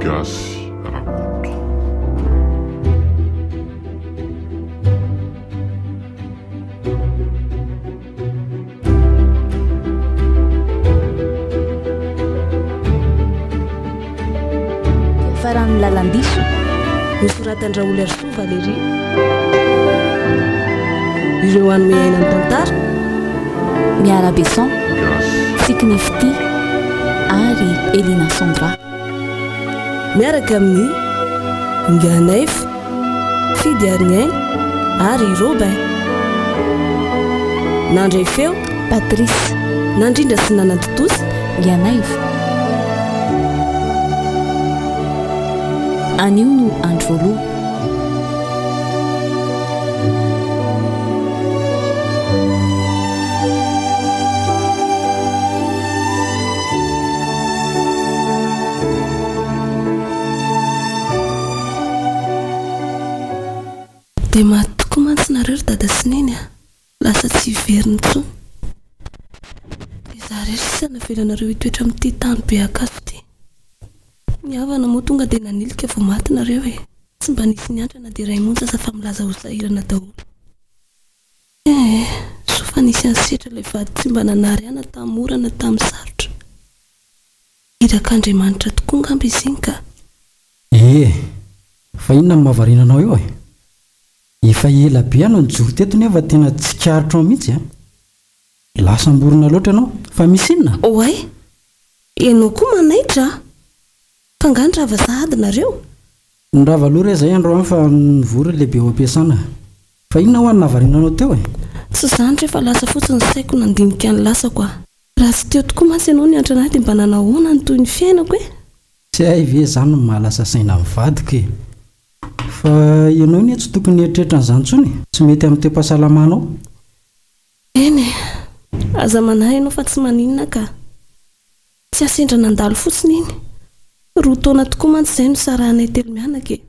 Gasy Rakoto. Fiafaran'ny lalan-diso, nosoratan-dRaholiharisoa Valérie. Ireo hanome aina ny tantara. Miara Besson, Tsiky ny Fitia ary Elina Sandra. Miaraka amin'i Nganaivo, Fidy Ariniaina ary i Robin. Nandray feo, Patrice. Nandrindra sy nanantontosa, Nganaivo. Anio no andro voalohany. Dia maty tokoa mantsy nareo ry dada sy neny a! Lasa tsy hiverina intsony. Dia izaho irery sisa navelanareo hitoetra amin'ity tany be ankatso ity. Ny havana moa tonga dia nanilika vao maty nareo e! Tsy mba nisy niantra na dia iray monja aza fa milaza ho sahirana daholo. Eh! Soa fa nisy an'i Setra ilay vady tsy mba nanary ahy na tamin'ny mora na tamin'ny sarotra. Irak'Andriamanitra tokoa angamba izy iny ka! Eh! Fa inona no mahavariana anao eo e? Efa ela be aho no nijoro teto nefa tena tsikaritro mihitsy an! Lasa amborona loatra ianao, fa misy inona? Oay! Ianao koa manaitra a! Fa nga nirava sahady nareo? Nirava aloha re zay androany fa nivory ny lehibe ao am-piasana. Fa inona hoa no nahavariana anao teo e? Tsy izany re fa lasa fotsiny ny saiko nandinika ny lasako a! Raha tsy teo tokoa mantsy ianao niantra an'ahy dia mba nanahoana ny tohin'ny fiainako e? Tsy hay ve izany no mahalasa saina ny vadiko e! Fa ianao anie tsy tokony hieritreritra an'izany intsony e! Tsy mety amin'ny toe-pahasalamanao. Eny e! Aza manahy ianao fa tsy maninona ka! Tsy sendra nandalo fotsiny iny. Roa taona tokoa mantsy izay nisarahanay telo mianaka e!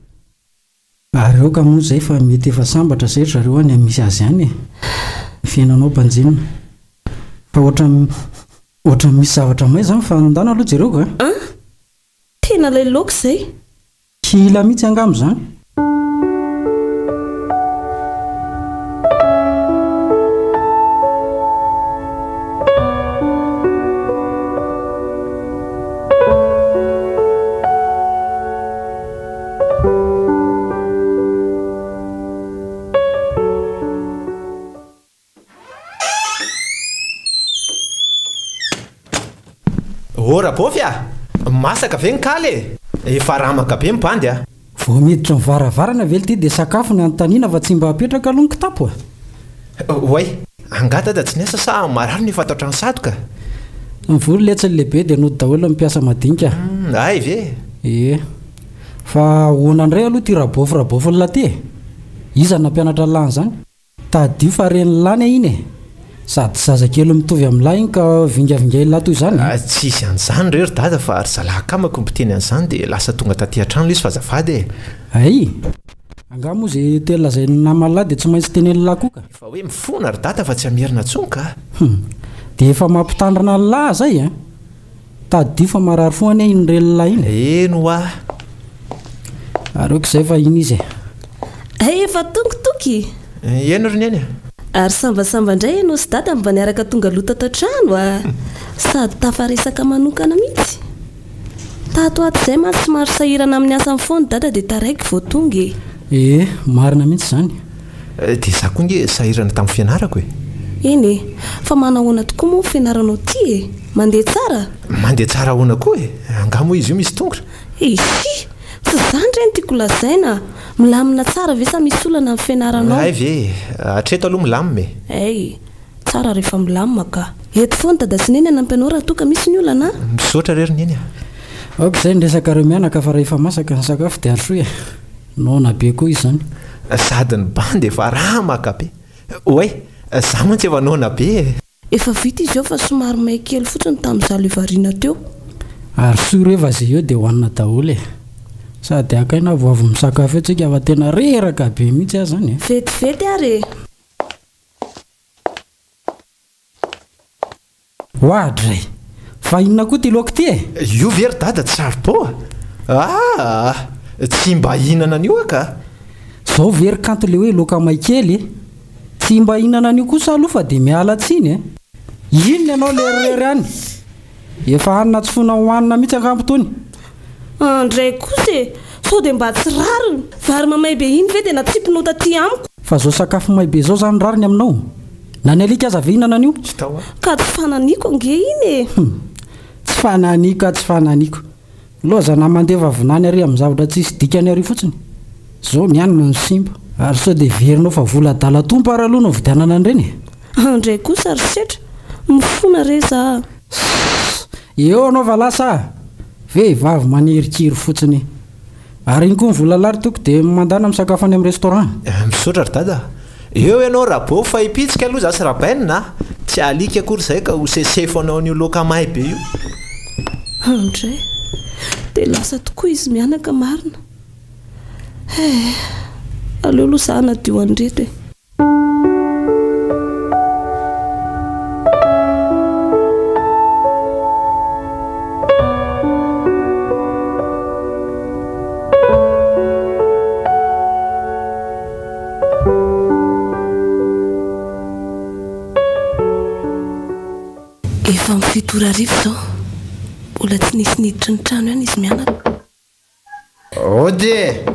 Ary aoka moa izay fa mety efa sambatra izay ry zareo any amin'ny misy azy any e! Ny fiainanao banjinina. Fa ohatran'ny ohatran'ny misy zavatra may izany fa ndana aloha jereo ka! An! Tena ilay laoka izay! Kila mihitsy angamba izany. Ô Rabôfy a! Masaka ve ny kaly e? Efa ramaka be ny bandy a! Vao miditra ny varavarana ve lty dia sakafo no anontaniana fa tsy mba apetraka aloha ny kitapo a! Oay! Angaha dada tsy niasa sa marary no efa ato an-trano sady ka? Mivory letsy ny lehibe dia nody daholo ny mpiasa madinika. Hay ve? Ie. Fa ahoana indray aloha ity rabôfy rabôfin'lah ty e? Iza no nampianatra an'lah an'izany? Tadidio fa ren'lah anie iny e! Sady zazakely mitovy amin'lah iny ka vingavingain'lah toy izany e! Tsisy an'izany re ry dada fa ry zalahy akamako no mpiteny an'izany dia lasa tonga taty an-trano ilay izy fa azafady e! Hay! Angaha moa izay teny lazain'ny naman'lah dia tsy maintsy tenenin'lah koa ka! Efa hoe mifona ry dada fa tsy hamerina intsony ka! Hum! Dia efa mampitandrina an'lah zay an! Tadidio fa marary fo anie iny renin'lah iny e! Eny hoa! Ary aoka izay fa iny izy e! Hay efa tonga Toky! Eny ry Neny a! Ary sambasamba indray ianao sy dada mba niaraka tonga aloha tato an-trano a! Sady tafaresaka manokana mihitsy! Tato ho ato izay mantsy somary sahirana amin'ny asany foana i Dada dia taraiky vao tonga e. Ee, marina mihitsy izany. Dia izaho koa ange sahirana tamin'ny fianarako e. Eny e, fa manahoana tokoa moa ny fianaranao ity e? Mandeha tsara? Mandeha tsara ahoana koa e? Angaha moa izy io misy tongotra? Eisy! Tsy izany re no tiako lazaina a! Milamina tsara ve sa misy olana amin'ny fianaranao? Hay ve e! Hatreto aloha milamina e. Hay! Tsara rehefa milamina ka. Eto foana dada sy neny hanampy anao raha toa ka misy ny olana a! Misaotra re ry neny a! Aoka izay ny resakareo mianaka fa rehefa masaka ny sakafo dia arosoy e! Noana be koa izy izany. Sady ny bandy efa ramaka be. Oay! Za mantsy efa noana be e! Efa vita izy eo fa somary may kely fotsiny tamin'izaho le variana teo. Arosoy re fa izay eo dia hohanina daholo e! Sady haka aina vao avy misakafo eo tsika fa tena reraka be mihitsy aho izany e! Vetivety ary e! Oadray! Fa inona koa ity laoka ity e? Io ve ry dada tsy charbon a? Aa! Tsy mba hihinana an'io aho ka! Zao ve ry kanto le hoe loaka may kely e! Tsy mba hihinana an'io kosa aloha fa dia miala tsiny e! Inona ianao le irery any? Efa hanina tsy foana hohanina mihitsy angamba itony. Andray kosa e! Sao dia mba tsy rariny? Vary mamay be iny ve dia natsipinao taty amiko? Fa zao sakafo may be zao zany rariny aminao? Na ny alika aza ve hihinana an'io? Ka tsy fananiko ange iny e! Hum! Tsy fananiko ka tsy fananiko. Lozana mandefa vinany ary amin'ny zavatra tsisy dikany ary fotsiny. Zao ny hanina no simba. Ary sao dia heverinao fa vola adala tompo ary aloha no vidianana an'ireny e? Andray kosa ry setra, mifona re za a! Sss! Eo anao fa lasa a! Vehivavy manirikiry fotsiny. Ary iny koa ny vola lary toko dia mandana misakafo any amin'ny restaurant. Misaotra ry dada a! Eo ianao Rabô fa hipitsika aloha za sy Rabaine a! Tsy alika akory izay ka ho sesefo anao an'io loaka may be io. Andray, dia lasa tokoa izy mianaka marina. Eh! Aleo aloha za hanadio an'ireto e! Efa amin'ny fito ora hariva izao, mbola tsy nisy niditra ny trano ihany izy mianaka. Ody e!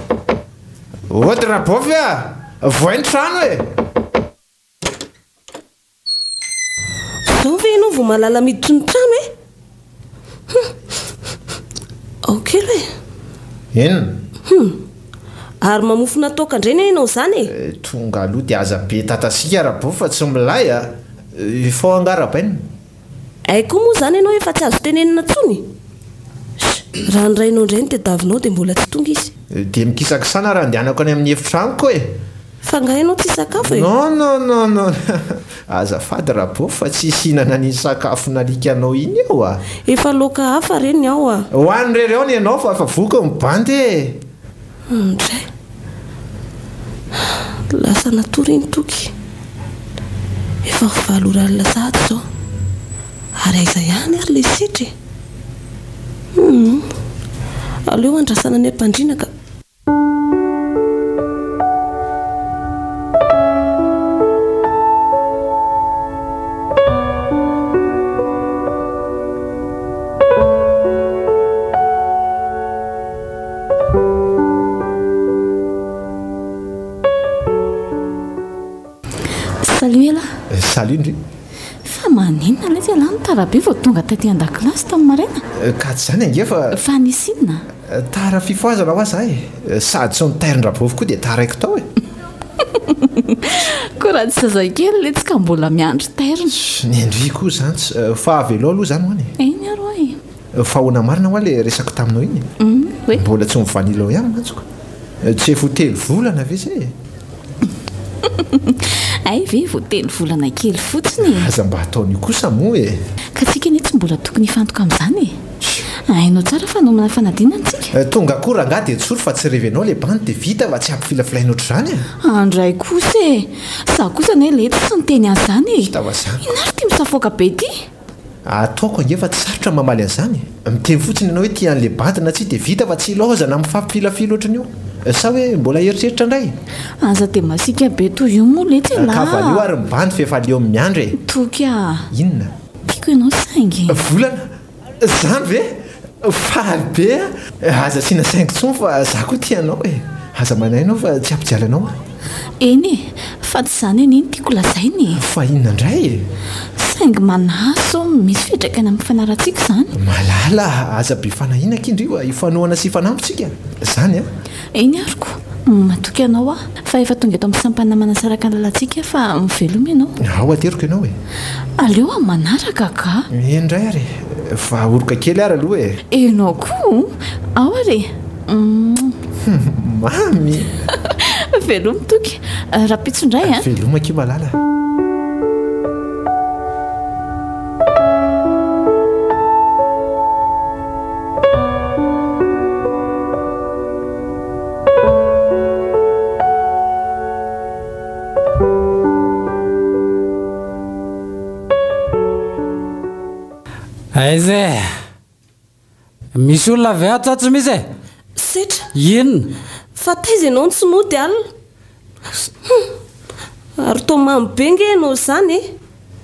Ody Rabofy a! Vohay ny trano e! Zao ve ianao vao mahalala miditry ny trano e? Hum! Ao kely e! Inona? Hum! Ary mamofona toaka indray ne ianao izany e? Tonga aloha dia aza be tatasika Rabofy fa tsy milay a! Ifao angaha Rabainina? Hay koa moa izany ianao efa tsy azo tenenina intsony? Sh! Raha ny rainao indray no tediavinao dia mbola tsy tonga izy. Dia mikisakisana raha andehanako any amin'ny efitranoko e! Fa angaha ianao tsy hisakafo e? Non non non non! Azafady Rabô fa tsy hisy hihinana an'iny sakafon'alikanao iny eo a! Efa laoka hafa re ny ao a! Ho any irery ao ny anao fa efa voky ny bandy e! Ndray! Lasa natory iny Toky. Efa ho valo ora alina sahady izao. Ary aiza ihany ary ilay setra e? Humm! Aleo andrasana any am-pandriana ka. Salut elah. Salut ndry. Fa maninona letsy elah no tara be vao tonga taty an-dakilasy tamin'ny maraina? Ka tsy izany ange fa. Fa nisy inona? Tara fifohazana hoa za e! Sady tsy notairin-dRabovy koa dia taraiky tao e! Koa raha tsy zazakely letsy ka mbola miandry tairina. Ny ndry koa izany tsy. Fa avelao aloha izany ho'a e! Eny ary ho'a e! Fa ahoana marina hoa le resako taminao iny e? Hoe? Mbola tsy mivanila ao ihany mantsy ko. Tsy efa ho telo volana ve zay e? Hay ve vao telo volana kely fotsiny e? Aza mba ataon'io kosa moa e! Ka tsika anie tsy mbola tokony hifantoka amin'izany e! Hainao tsara fa nomana fanadinana tsika. Tonga koa rangahy dia tsory fa tsy revenao le bandy dia vita fa tsy ampifilafilaina ohatr'izany e! Andray kosa e! Za kosa anie letsy tsy niteny an'izany e! Vita vazaha. Inona ary ity misafoaka be ity? Ataoko ange fa tsy sarotra ny mamaly an'izany e! Miteny fotsiny ianao hoe tia an'ilay bandy na tsia dia vita fa tsy ilaozana mifampifilafila ohatran'io. Sa hoe mbola eritreritra indray? Aza dia masiaka be toy io moa letsy elah Ka valio ary ny bandy fa efa leo miandry e! Toky ah! Inona? Tiako ianao saingy. Volana? Zany ve? Faly be ah! Aza asiana saingy intsony fa za koa tia anao e! Aza manahy ianao fa tsy hampijaly anao aho. Eny e! Fa tsy izany anie no tiako lazaina e! Fa inona indray e? Saingy manahy sao misy fiantraikany amin'ny fianarantsika izany. Malala a! Aza be fanahiana akia ndry io a! Hifanohana sy hifanampy tsika. Izany a! Eny ary ko! Matoky anao aho fa efa tonga eto amin'ny sampana manasaraka ny lalantsika fa miveloma ianao. Ao ateriko ianao e! Aleo amin'ny manaraka ka! Eny indray ary e! Fa oroka kely ary aloha e! Ianao koa! Ao ary e! Mamy! Veloma Toky! Rahampitso indray an! Veloma akia Malala! Aiza e? Misy olona ve ato sa tsy misy e? Setra. Inona? Fa taiza ianao no tsy nody alina? Hum! Ary toa mamo be nge ianao izany e!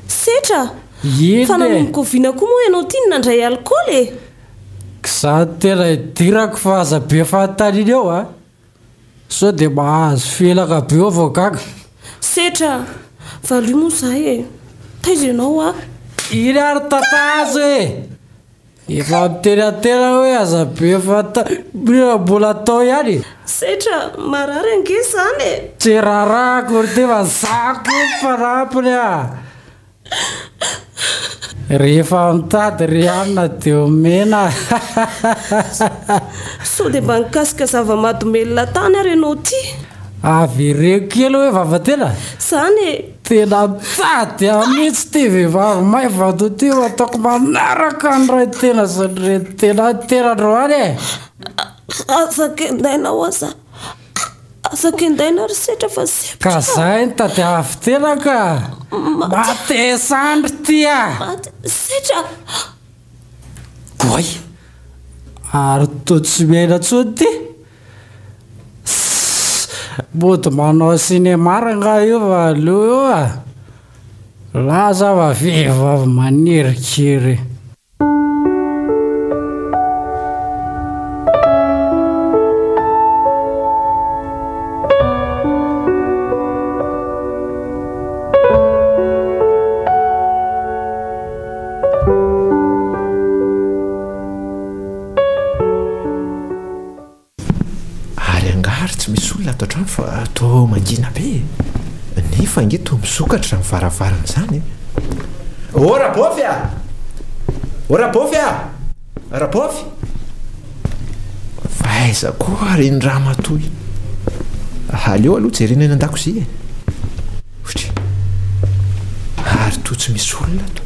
Setra! Inona Fa e? nanomboka oviana koa moa ianao ity no nandray alikaola e? K'izany tena idirako fa aza be fanontaniana eo a! Sao dia mahazo felaka be eo vao gaga. Setra! Valio moa izahay e! Taiza ianao a? Iny ary tatazo e! Efa miteny an-tena hoe aza be fanontaniana mbola atao ihany e! Setra! Marary ange izany e! Tsy raharahako ry ty fa za koa mpanampiny a! Rehefa mitady ry anona dia omena Sao dia mba nikasika zava-mahadomelina tany ary ianao ity? Avereno kely hoe vavatena? Zany e! Tena mitady ahy mihitsy ity vehivavy may vado ity ho ataoko manaraka ny ray tena sy ny reny tena tena androany e! Aza kendaina hoa za. Aza kendaina ry setra fa sempotra. Ka zay no tadiaviko tena ka! Mate sandry ty a! Mate setra! Goay! Ary toa tsy miaina intsony ty? Sss! Mody manao cinéma rangahy io fa aleo eo a! Laza fa vehivavy manerikery. Ary angaha ary tsy misy olona ato an-trano fa toa mangina be e? Nefa ange toa misokatra izany varavarana izany e! Ô Rabôfy a! Ô Rabôfy a! Rabôfy! Fa aiza koa ary iny ramatoa iny? Aleo aloha jerena eny an-dakozia e! Ohatry. Ary toa tsy misy olona ato.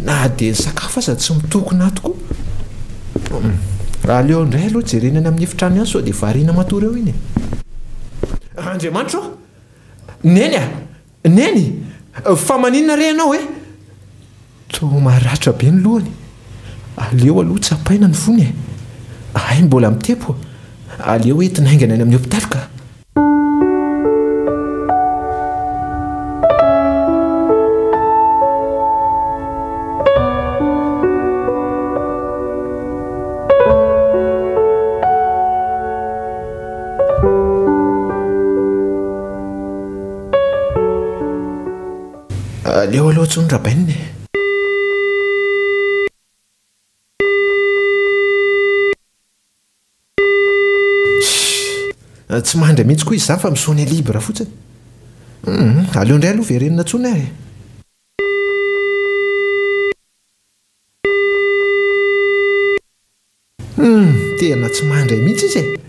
Na dia ny sakafo aza tsy mitokona ato koa. Aleo indray aloha jerena any amin'ny efitrano ihany sao dia variana matory ao iny e. Andriamanitra ô! Neny a! Neny! Fa maninona re ianao e? Toa maratra be ny lohany. Aleo aloha tsapaina ny fony e. Hay mbola mitepo. Aleo entina haingana any amin'ny hopitaly ka. Aleo aloha intsony Rabainina e. Shh! Tsy mandry mihitsy koa izy izany fa mi-sonner libre fotsiny. Hum, aleo indray aloha verenina intsony aho e. Hum, tena tsy mandray mihitsy izy e.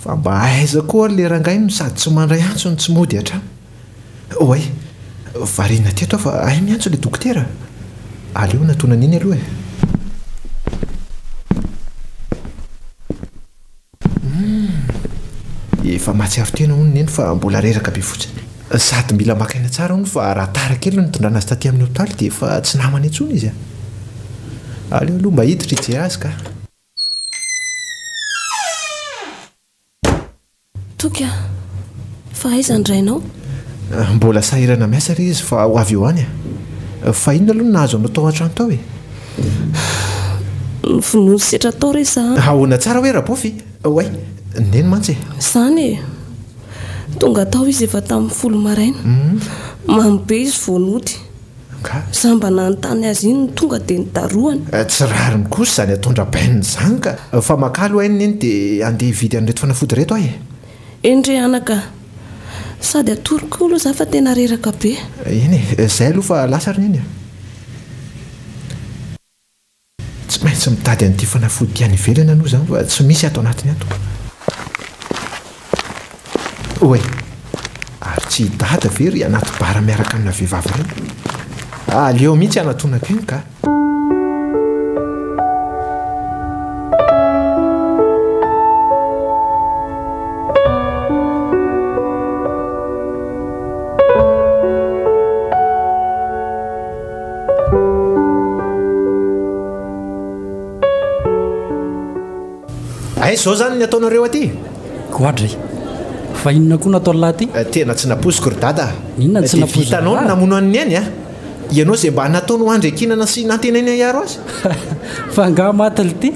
Fa mba aiza koa ary le rangahy no sady tsy mandray antso no tsy mody hatrany. Oay, variana teto aho fa hay miantso le dokotera. Aleo natona an'iny aloha e. Humm, efa mahatsiaro tena hono neny fa mbola reraka be fotsiny. Sady mila maka aina tsara hono fa raha tara kely no nitondrana azy taty amin'ny hopitaly dia efa tsy namana intsony izy a. Aleo aloha mba hiditra hijery azy ka. Toky a! Fa aiza ny rainao? Mbola sahirana miasa re izy fa ho avy eo any a! Fa inona aloha no nahazo anao tao an-trano tao e? Novonoin'i Setra tao re za an! Ahoana tsara hoe Rabofy? Oay! Neny mantsy e! Izany e! Tonga tao izy efa tamin'ny folo maraina. Mamo be izy vao nody. Ka. Za mba nanontany azy iny no tonga dia nidarohany. Tsy rariny kosa izany ataon-dRabainina izany ka. Fa makà aloha ainy neny dia andeha hividy an'ireto fanafody ireto aho e. Eny re anaka a. Sady hatory koa aloha za fa tena reraka be. Eny e, izay aloha fa lasa ry neny a. Tsy maintsy mitady an'ity fanafody ity any ivelany aloha izany fa tsy misy ato anatiny ato. Oay! Ary tsy i Dada ve ry anaty bar miaraka amina vehivavy iray? Aleo mihitsy hanatonako eny ka. Aiza izao izany ny ataonareo aty? Goadra e! Fa inona koa no ataon'lah aty? Tena tsy nampoiziko ry dada a! Inona no tsy Dia nampoizin'lah? vitanao ny namono an'i Neny a! Ianao izay mba nataony ho andry ankinana sy nantenainy hiaro azy. Fa angaha maty lty?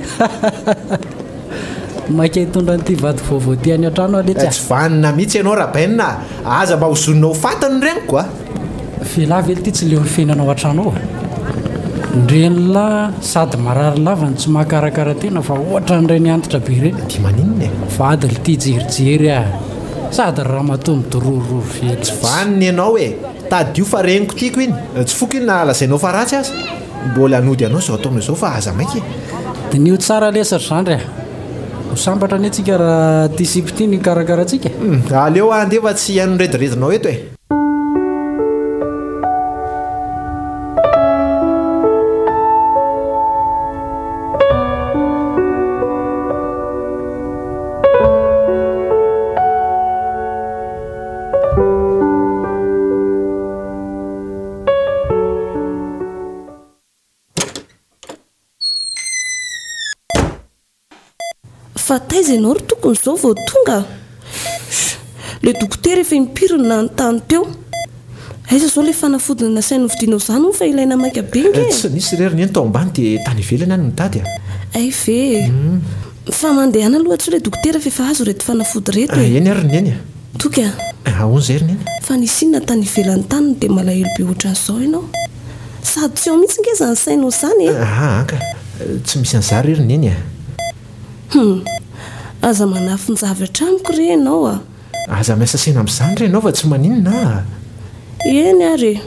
Maika hitondra an'ity vady vaovao ity any an-trano aho letsy a! Tsy vanona mihitsy ianao Rabain a! Aza mba hozoninao ho faty ny reniko a! F'elah ve lty tsy leon'ny fiainana ao an-trano ao a? Ny renin'lah sady marary lava no tsy mahakarakara tena fa ohatran'ireny antitra be ireny. Dia maninona e? Vady lty jerijery a! Sady ramatoa midorororo velona Tsy vanona ianao e! Tadidio fa reniko tiako iny. Tsy foko iny na lazainao fa ratsy aza. Mbola hanody anao izao ataonao izao fa aza maika e. Diniho tsara lesy ry zandry a! Ho sambatra anie tsika raha ty sipa ity no hikarakara antsika e! Aleo aho handeha fa tsy hihaino ny rediredinao eto e! Fa taiza ianao ry tokony izao vao tonga? Humm, le dokotera efa impiry no nanontany teo. Aiza izao ilay fanafody nasainy novidianao izany hono fa ilaina maika be nge e! Tsy nisy re ry neny tao ambany dia tany ivelany aho no nitady a! Hay ve e! Fa mandehana aloha antsoy ilay dokotera fa efa azo ireto fanafody ireto e! Eny ary ry neny a! Toky a! Ahoana izay ry neny? Fa nisy inona tany ivelany tany no dia malahelo be ohatran'izao ianao? Sady tsy ao mihitsy nge izany sainao izany e! Aa anka, tsy misy an'izany re ry neny a! Hum! Aza manafin-javatra amiko re ianao a! Aza miasa saina amin'izany re ianao fa tsy maninona a! Eny ary e!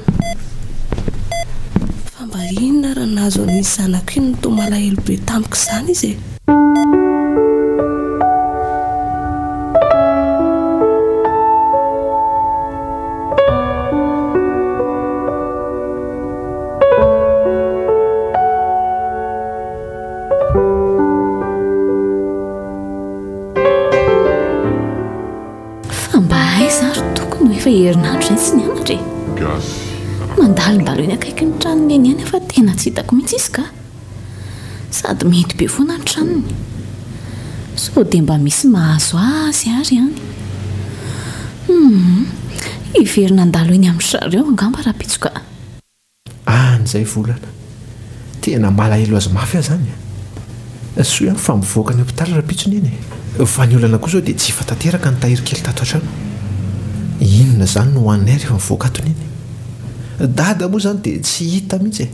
Fa mba inona ary no nahazo an'iny zanako iny no toa malahelo be tamiko izany izy e? Fa mba aiza ary Toky no efa herinandro izay tsy nianatra e? Mandalondalo eny akaikin'ny tranon'i Neny ihany aho fa tena tsy hitako mihitsy izy ka. Sady mihidy be foana ny tranony. Sao dia mba misy mahazo azy ary any. Humm, hiverina handalo eny amin-dry zareo angamba rahampitso ka. Any izay volana. Tena malahelo azy mafy aho izany a! Soa ihany fa mivoaka ny hopitaly rahampitso neny e! Fa ny olana koa izao dia tsy efa tanteraka ny tahiry kely tato an-trano. Inona izany no hohaninay rehefa mivoaka ato neny? Dada moa izany dia tsy hita mihitsy e!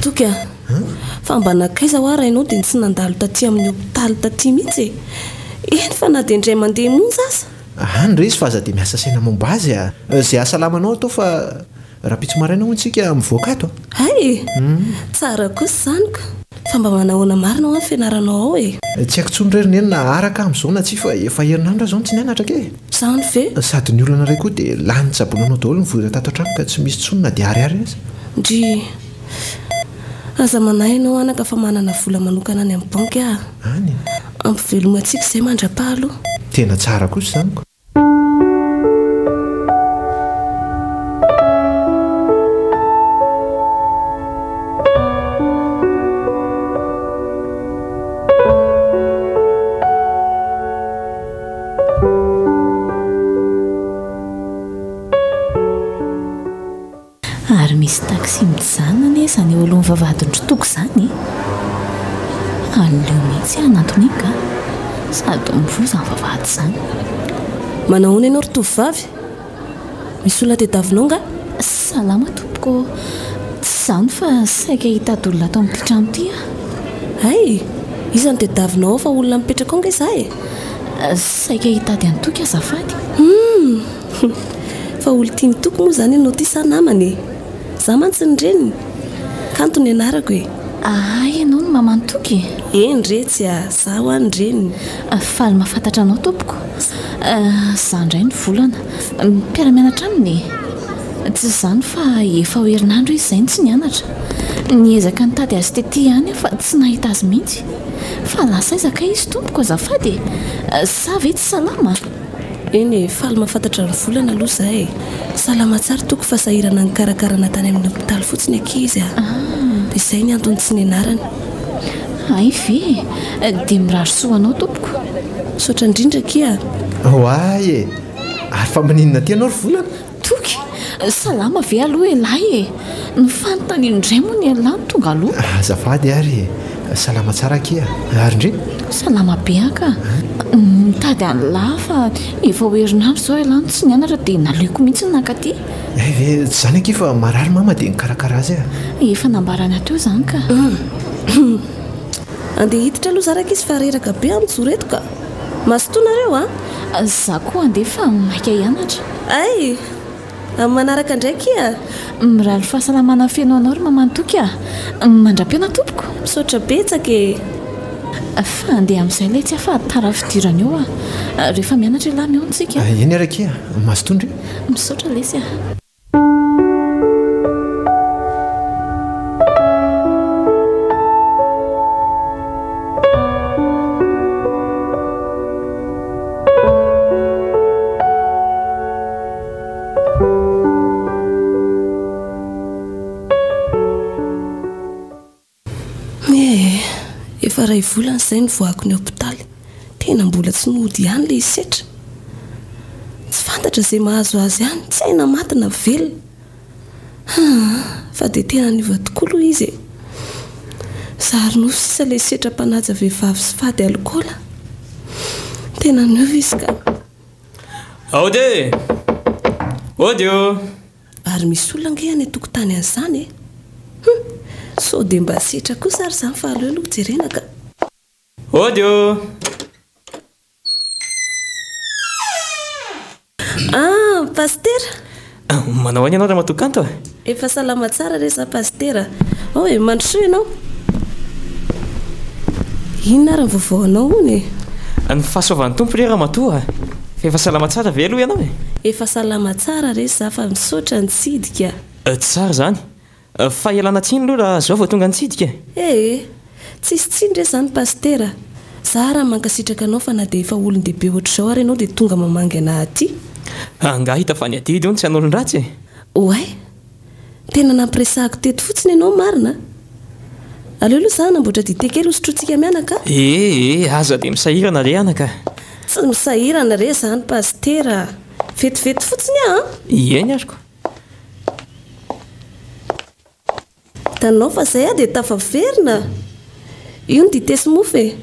Toky a! Fa mba nankaiza hoa rainao dia tsy nandalo taty amin'ny hopitaly taty mihitsy e! Eny fa na dia indray mandeha monja aza! Any re izy fa aza dia miasa saina momba azy a! Izay hahasalamanao atao fa Rahampitso maraina hono tsika mivoaka ato a! Hay e! Tsara kosa izany ka! Fa mba manahoana marina hoa ny fianaranao ao e? Tsy haiko intsony re ry neny na araka amin'izao na tsia fa efa herinandro aho izao no tsy nianatra kay e! Izany ve? Sady ny olana iray koa dia lany tsaboina anao daholo ny vola tato an-trano ka tsy misy intsony na dia ariary aza. Ndry! Aza manahy ianao anaka fa manana vola manokana any amin'ny banky aho. Any? Ampy veloma antsika izay mandra-paha aloha. Tena tsara kosa izany ko! Ary misy taxi mijanona anie izany eo alohan'ny vavahadin-dry Toky izany e! Aleo mihitsy aho hanantona iny ka! Sady mivoha izany vavahady izany. Manahoana ianao ry tovovavy? Misy olona tediavinao angaha? Salama tompoko ô! Tsy izany fa saika hitady olona ato amin'ity trano ity aho. Hay! Iza no tediavinao ao fa olona mipetraka ao ange izaho e! Saika hitady an'i Toky azafady. Humm! Fa olon-tian'i Toky moa izany ianao ity sa namana e? Izaho mantsy ny reniny. Kanto ny anarako e! Aa ianao no maman'i Toky e? Eny re tsy a! Izaho hoa ny reniny. Faly mahafantatra anao tompoko. Izaho indray no Volana. Mpiara-mianatra aminy e! Tsy izany fa efa ho herinandro izy izay no tsy nianatra. Niezaka nitady azy tety ihany aho fa tsy nahita azy mihitsy. Fa lasa aiza kay izy tompoko azafady e? Sa ve tsy salama? Eny e, faly mahafantatra ny volana aloha za e. Salama tsara toko fa sahirana nikarakarana tany amin'ny hopitaly fotsiny akia izy a. Dia izay ny antony tsy nianarany. Hay ve e! Dia mirary soa ho anao tompoko. Misaotra indrindra akia. Oay e! Ary fa maninona aty ianao ry volana? Toky, salama ve aloha ialahy e? Ny fanontaniana indray moa ny an'lah no tonga aloha. Azafady ary e! Salama tsara akia, ary ndry? Salama be aho ka! Nitady an'lah fa efa ho herinandro izao ialahy no tsy nianatra dia naleoko mihitsy ny nankaty. Hay ve, tsy izany akia fa marary mama dia nikarakara azy aho. Efa nambarana teo izany ka. Andeha hiditra aloha za rankizy fa reraka be aho mijoro eto ka! Mazotoa nareo a! Za koa andeha fa maika hianatra. Hay! Amin'ny manaraka indray akia! Mirary fahasalamana feno anao ry maman Toky a! Mandra-pihaona tompoko! Misaotra betsaka e! Fa andeha amin'izay letsy aho fa tara fidirana eo aho. Rehefa mianatra ialahy mihaona tsika. Eny ary akia! Mazotoa ndry! Misaotra lesy a! Eh, efa iray volana izay nivoahako ny hopitaly. Tena mbola tsy nody ihany ilay hisetra. Tsy fantatra izay mahazo azy any, tsy hay na maty na velona. Haa, fa dia tena niova tokoa aloha izy e. Zary nofy sisa ilay setra mpanaja vehivavy sy fady alikaola. Tena niova izy ka. Aody e! Aody ô! Ary misy olona ange any an-tokotany any izany e! Hum! Sao dia mba setra kosa ary izany fa aleo aloha jerena ka. Aody ô! Ah! Pasitera! Manao ahoana ianao Ramatoa Kanto a? Efa salama tsara re za Pasitera. Ao e, mandrosoa ianao. Inona ary ny vaovao anao hono e? Ny fahasoavan'ny Tompo re Ramatoa a! Fa efa salama tsara ve aloha ianao e? Efa salama tsara re za fa misaotra nitsidika. Tsara izany. Fa ialana tsiny aloha raha zao vao tonga nitsidika e! Ee, tsisy tsiny re zany Pasitera a! Za ary mankasitraka anao fa na dia efa olon-dehibe ohatr'izao ary ianao dia tonga mamangy anah aty. Angaha hita fa ny adidy hono tsy an'olon-dratsy e! Oay! Tena nampiresahako teto fotsiny ianao marina a! Aleo aloha za hanamboatra dite kely hosotrointsika mianaka a! Ee, aza dia misahirana re anaka a! Tsy misahirana re zany Pasitera a! Vetivety fotsiny aho an! Ieny azoko. Hitanao fa zay aho dia tafaverina. Io ny dite sy mofo e.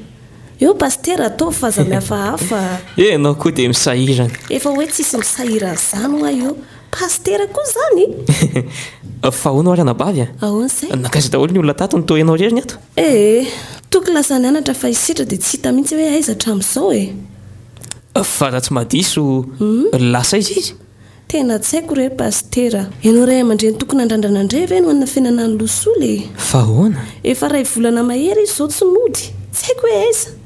Eo Pasitera ataovy fa aza mihafahafa. Enao koa dia misahirana. Efa hoe tsisy misahirana zany hoa io. Pasitera koa zany? Fa ahoana hoa ranabavy a? Ahoana izay? Nankaiza daholo ny olona tato no toa enao irery ny ato? Ee, toky lasa nianatra fa i Sitra dia tsy hita mihitsy hoe aiza hatramin'izao e. Fa raha tsy mahadiso, lasa aiza izy? Tena tsy haiko re Pasitera. Ianao ray aman-dreny tokony handrandrana indray ve no hanafenana an'i Losola e? Fa ahoana? Efa iray volana mahery izy izao tsy nody. Tsy haiko hoe aiza.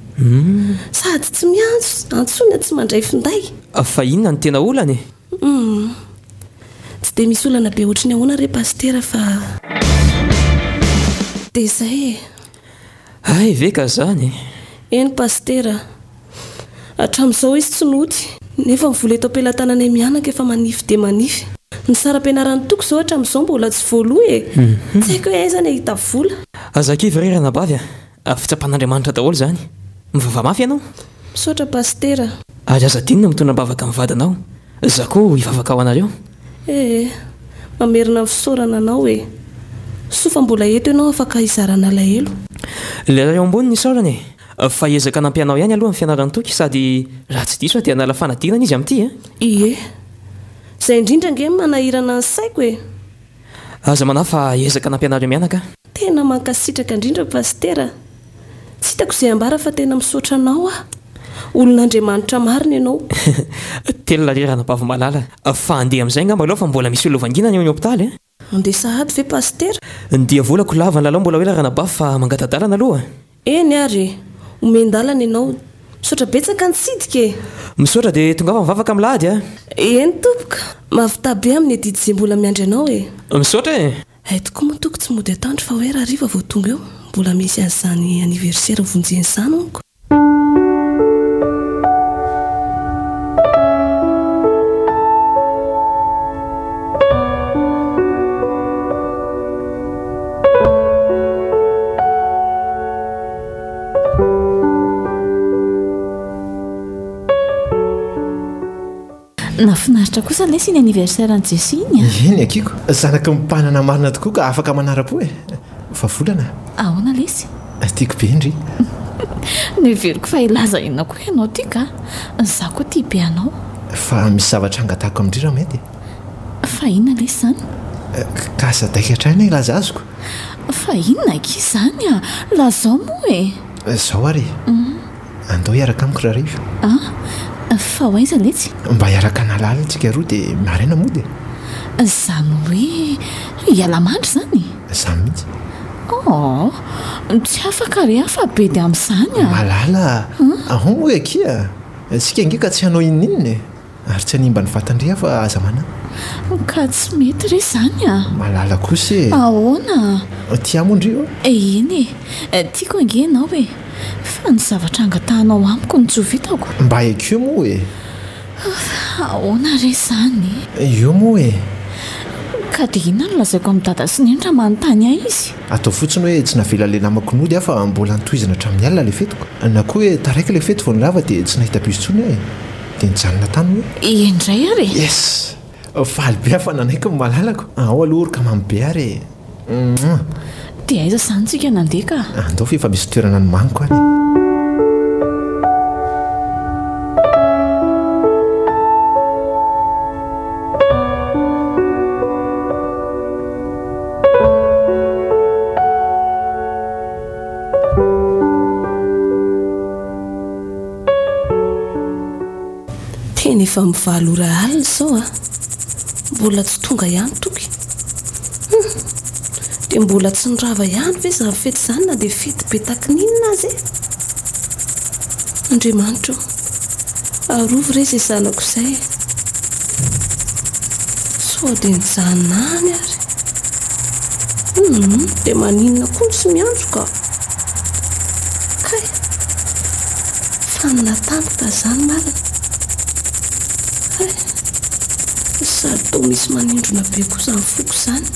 Sady tsy miantso, antsoina tsy mandray finday. Fa inona no tena olana e? Humm. Tsy dia misy olana be ohatry ny ahoana re Pasitera fa. Dia izay e. Hay ve ka zany e! Eny Pasitera a! Hatramin'izao izy tsy nody, nefa ny vola eto am-pelatananay mianaka efa manify dia manify. Ny saram-pianaran'i Toky izao hatramin'izao mbola tsy voaloa e! Tsy haiko hoe aiza ny hahita vola. Aza kivy re ranabavy a! Fitsapan'Andriamanitra daholo izany. Mivavaha mafy ianao. Misaotra Pasitera. Ary aza adino ny mitondra am-bavaka ny vadinao. Za koa hivavaka ho anareo. Ee, mamerina ny fisaorana anao e. Soa fa mbola eto ianao afaka hizarana alahelo. Ilay ray ao ambony nisaorana e. Fa hiezaka hanampy anao ihany aloha amin'ny fianaran'i Toky sady raha tsy diso aho dia hanala fanadinana izy amin'ity e. Ie. Izay indrindra ange no manahirana ny saiko e. Aza manahy fa hiezaka hanampy anareo mianaka aho. Tena mankasitraka indrindra Pasitera. Tsy hitako izay ambara fa tena misaotra anao aho. Olon'Andriamanitra marina ianao. Telina re ranabavy malala. Fa andeha amin'izay angamba aloha fa mbola misy olona hovangiana any amin'ny hopitaly a. Andeha sahady ve Pasitera? Ny diavolako lava ny lalao mbola ho ela ranabavy fa mangata-dalana aloha. Eny ary e! Omen-dalana ianao. Misaotra betsaka nitsidika e! Misaotra dia tongava mivavaka amin'ny lahady a! Eny tompoko, mahavità be amin'ny adidy izay mbola miandry anao e! Misaotra e! Hay tokoa moa toko tsy mody atoandro fa hoe rahariva vao tonga eo, mbola misy an'izany anniversaire vonjena izany honko. Nahafinaritra kosa lesy iny anniversaire an'i Jessie iny a! Eny akia ko, zanaky ny mpanana marina tokoa ka afaka manara-po e! Fa volana. Ahoana lesy? Tiako be ndry. Noheveriko fa hilaza inona koa ianao ty ka! Za koa tia be anao. Fa misy zavatra angatahako amin-dry raha mety e! Fa inona lesy izany? Ka aza daika hatrany hilaza azoko. Fa inona akia izany a! Lazao moa e! Izao ary e! Andao hiaraka amiko rahariva. An! Fa ho aiza letsy? Mba hiaraka hanala alina tsika roa dia maraina mody e! Izany hoe hiala mandry izany? Izany mihitsy. Oh! Tsy afaka re aho fa bedy amin'izany a! Malala a! Ahoa moa akia? Tsika ange ka tsy hanao inon'inona e! Ary tsy hanimba ny vatan-dry aho fa aza manahy. Ka tsy mety re izany a! Malala kosa e! Ahoana? Tia ahy moa ndry ô? Eny e! Tiako ange ianao e! Fa ny zavatra angatahanao amiko no tsy ho vitako. Mba ekeo moa e! Ahoana re izany? Eo moa e! Ka dia inona no lazaiko amin'i Dada sy Neny raha manontany ahy izy? Ataovy fotsiny hoe tsy navela ilay namako nody aho fa mbola notohizana hatramin'ny alina ilay fetiko. Na koa hoe taraiky ilay fety vao nirava dia tsy nahita bus intsony aho e! Dia nijanona tany hoe. Eny indray ary e! Yes! Faly be aho fa nanaiky ny malalako. Ao aloha oroka mamy be ary e! Mouah! Dia aiza izany tsika nandeha ka? Andao fa efa misy toerana nomaniko any e! Tena efa amin'ny valo ora alina izao an! Mbola tsy tonga ihany Toky. Hum! Dia mbola tsy nirava ihany ve izany fety izany na dia fety be takininona aza e? Andriamanitra ô! Arovy re izay zanako izay e! Sao dia nijanona any ary? Hum! Dia maninona koa no tsy miantso ka? Kay! Fanina tampoka izany marina. Hay! Sady toa misy manindrona be koa izany foko izany.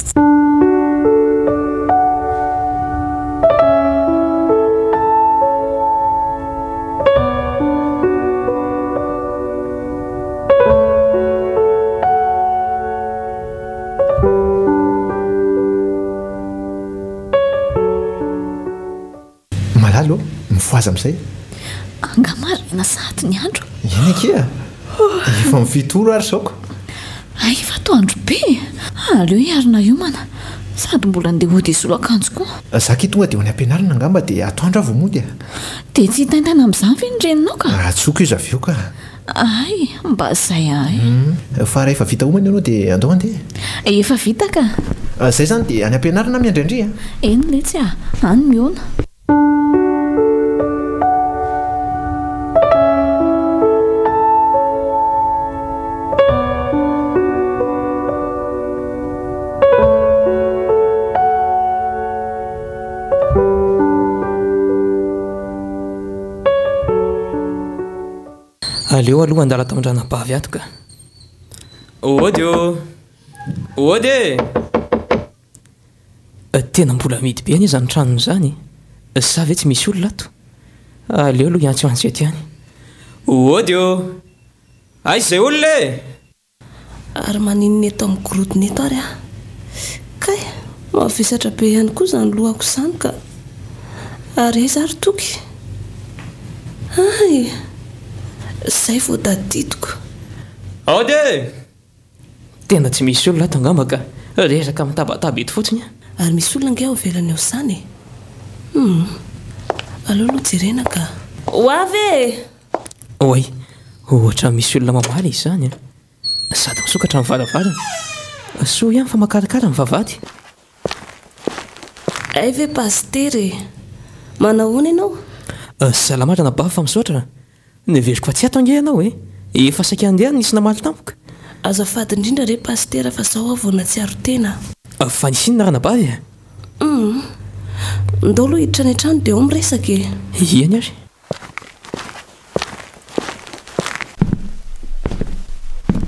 Malala ô, mifohaza amin'izay. Angaha maraina sahady ny andro? Eny akia, efa amin'ny fito ora ary izao ko. Hay efa atoandro be e! Aleo hiarina hiomana, sady mbola andeha hody hisolo akanjo koa. Za akia tonga dia ho any am-pianarana angamba dia atoandro aho vao mody a. Dia tsy hitaintaina amin'izany ve ny reninao ka? Antsoiko izy avy eo ka. Hay, mba zay ahy. Hum, fa rahefa vita homana ianao dia andao handeha e. Efa vita ka. Zay zany dia any am-pianarana miandry an-dry a. Eny letsy a, any mihaona. Aleo aloha handala tao an-dranabavy ato ka. Ody ô! Ody e! Tena mbola amidy be anie izany tranony izany e! Sa ve tsy misy olona ato? Aleo aloha hiantsoantso eto ihany. Ody ô! Aiza izay olona e! Ary maninona eto amin'ny gorodona eto ary aho? Kay, mavesatra be ihany koa izany lohako izany ka. Ary aiza ary Toky? Hay! Izay vao tadidiko. Aody e! Tena tsy misy olona ato angamba ka. Reraka mitabataba eto fotsiny aho. Ary misy olona ange ao ivelany ao izany e! Hum! Aleo aloha jerena ka. Ho avy e! Oay, ohatran'ny misy olona mamaly izy izany an! Sady misokatra ny varavarana. Soa ihany fa makarakara ny vavahady. Hay ve Pasitera e! Manahoana ianao? Salama ranabavy fa misaotra. Neveriko fa tsy ato ange ianao e! Efa saika handeha aho nisy namaly tampoka. Azafady indrindra re Pasitera fa zao aho vao natsiaro tena. Fa nisy inona ranabavy e? Humm. Ndao aloha hiditra any an-trano dia ao miresaka e! Eny ary.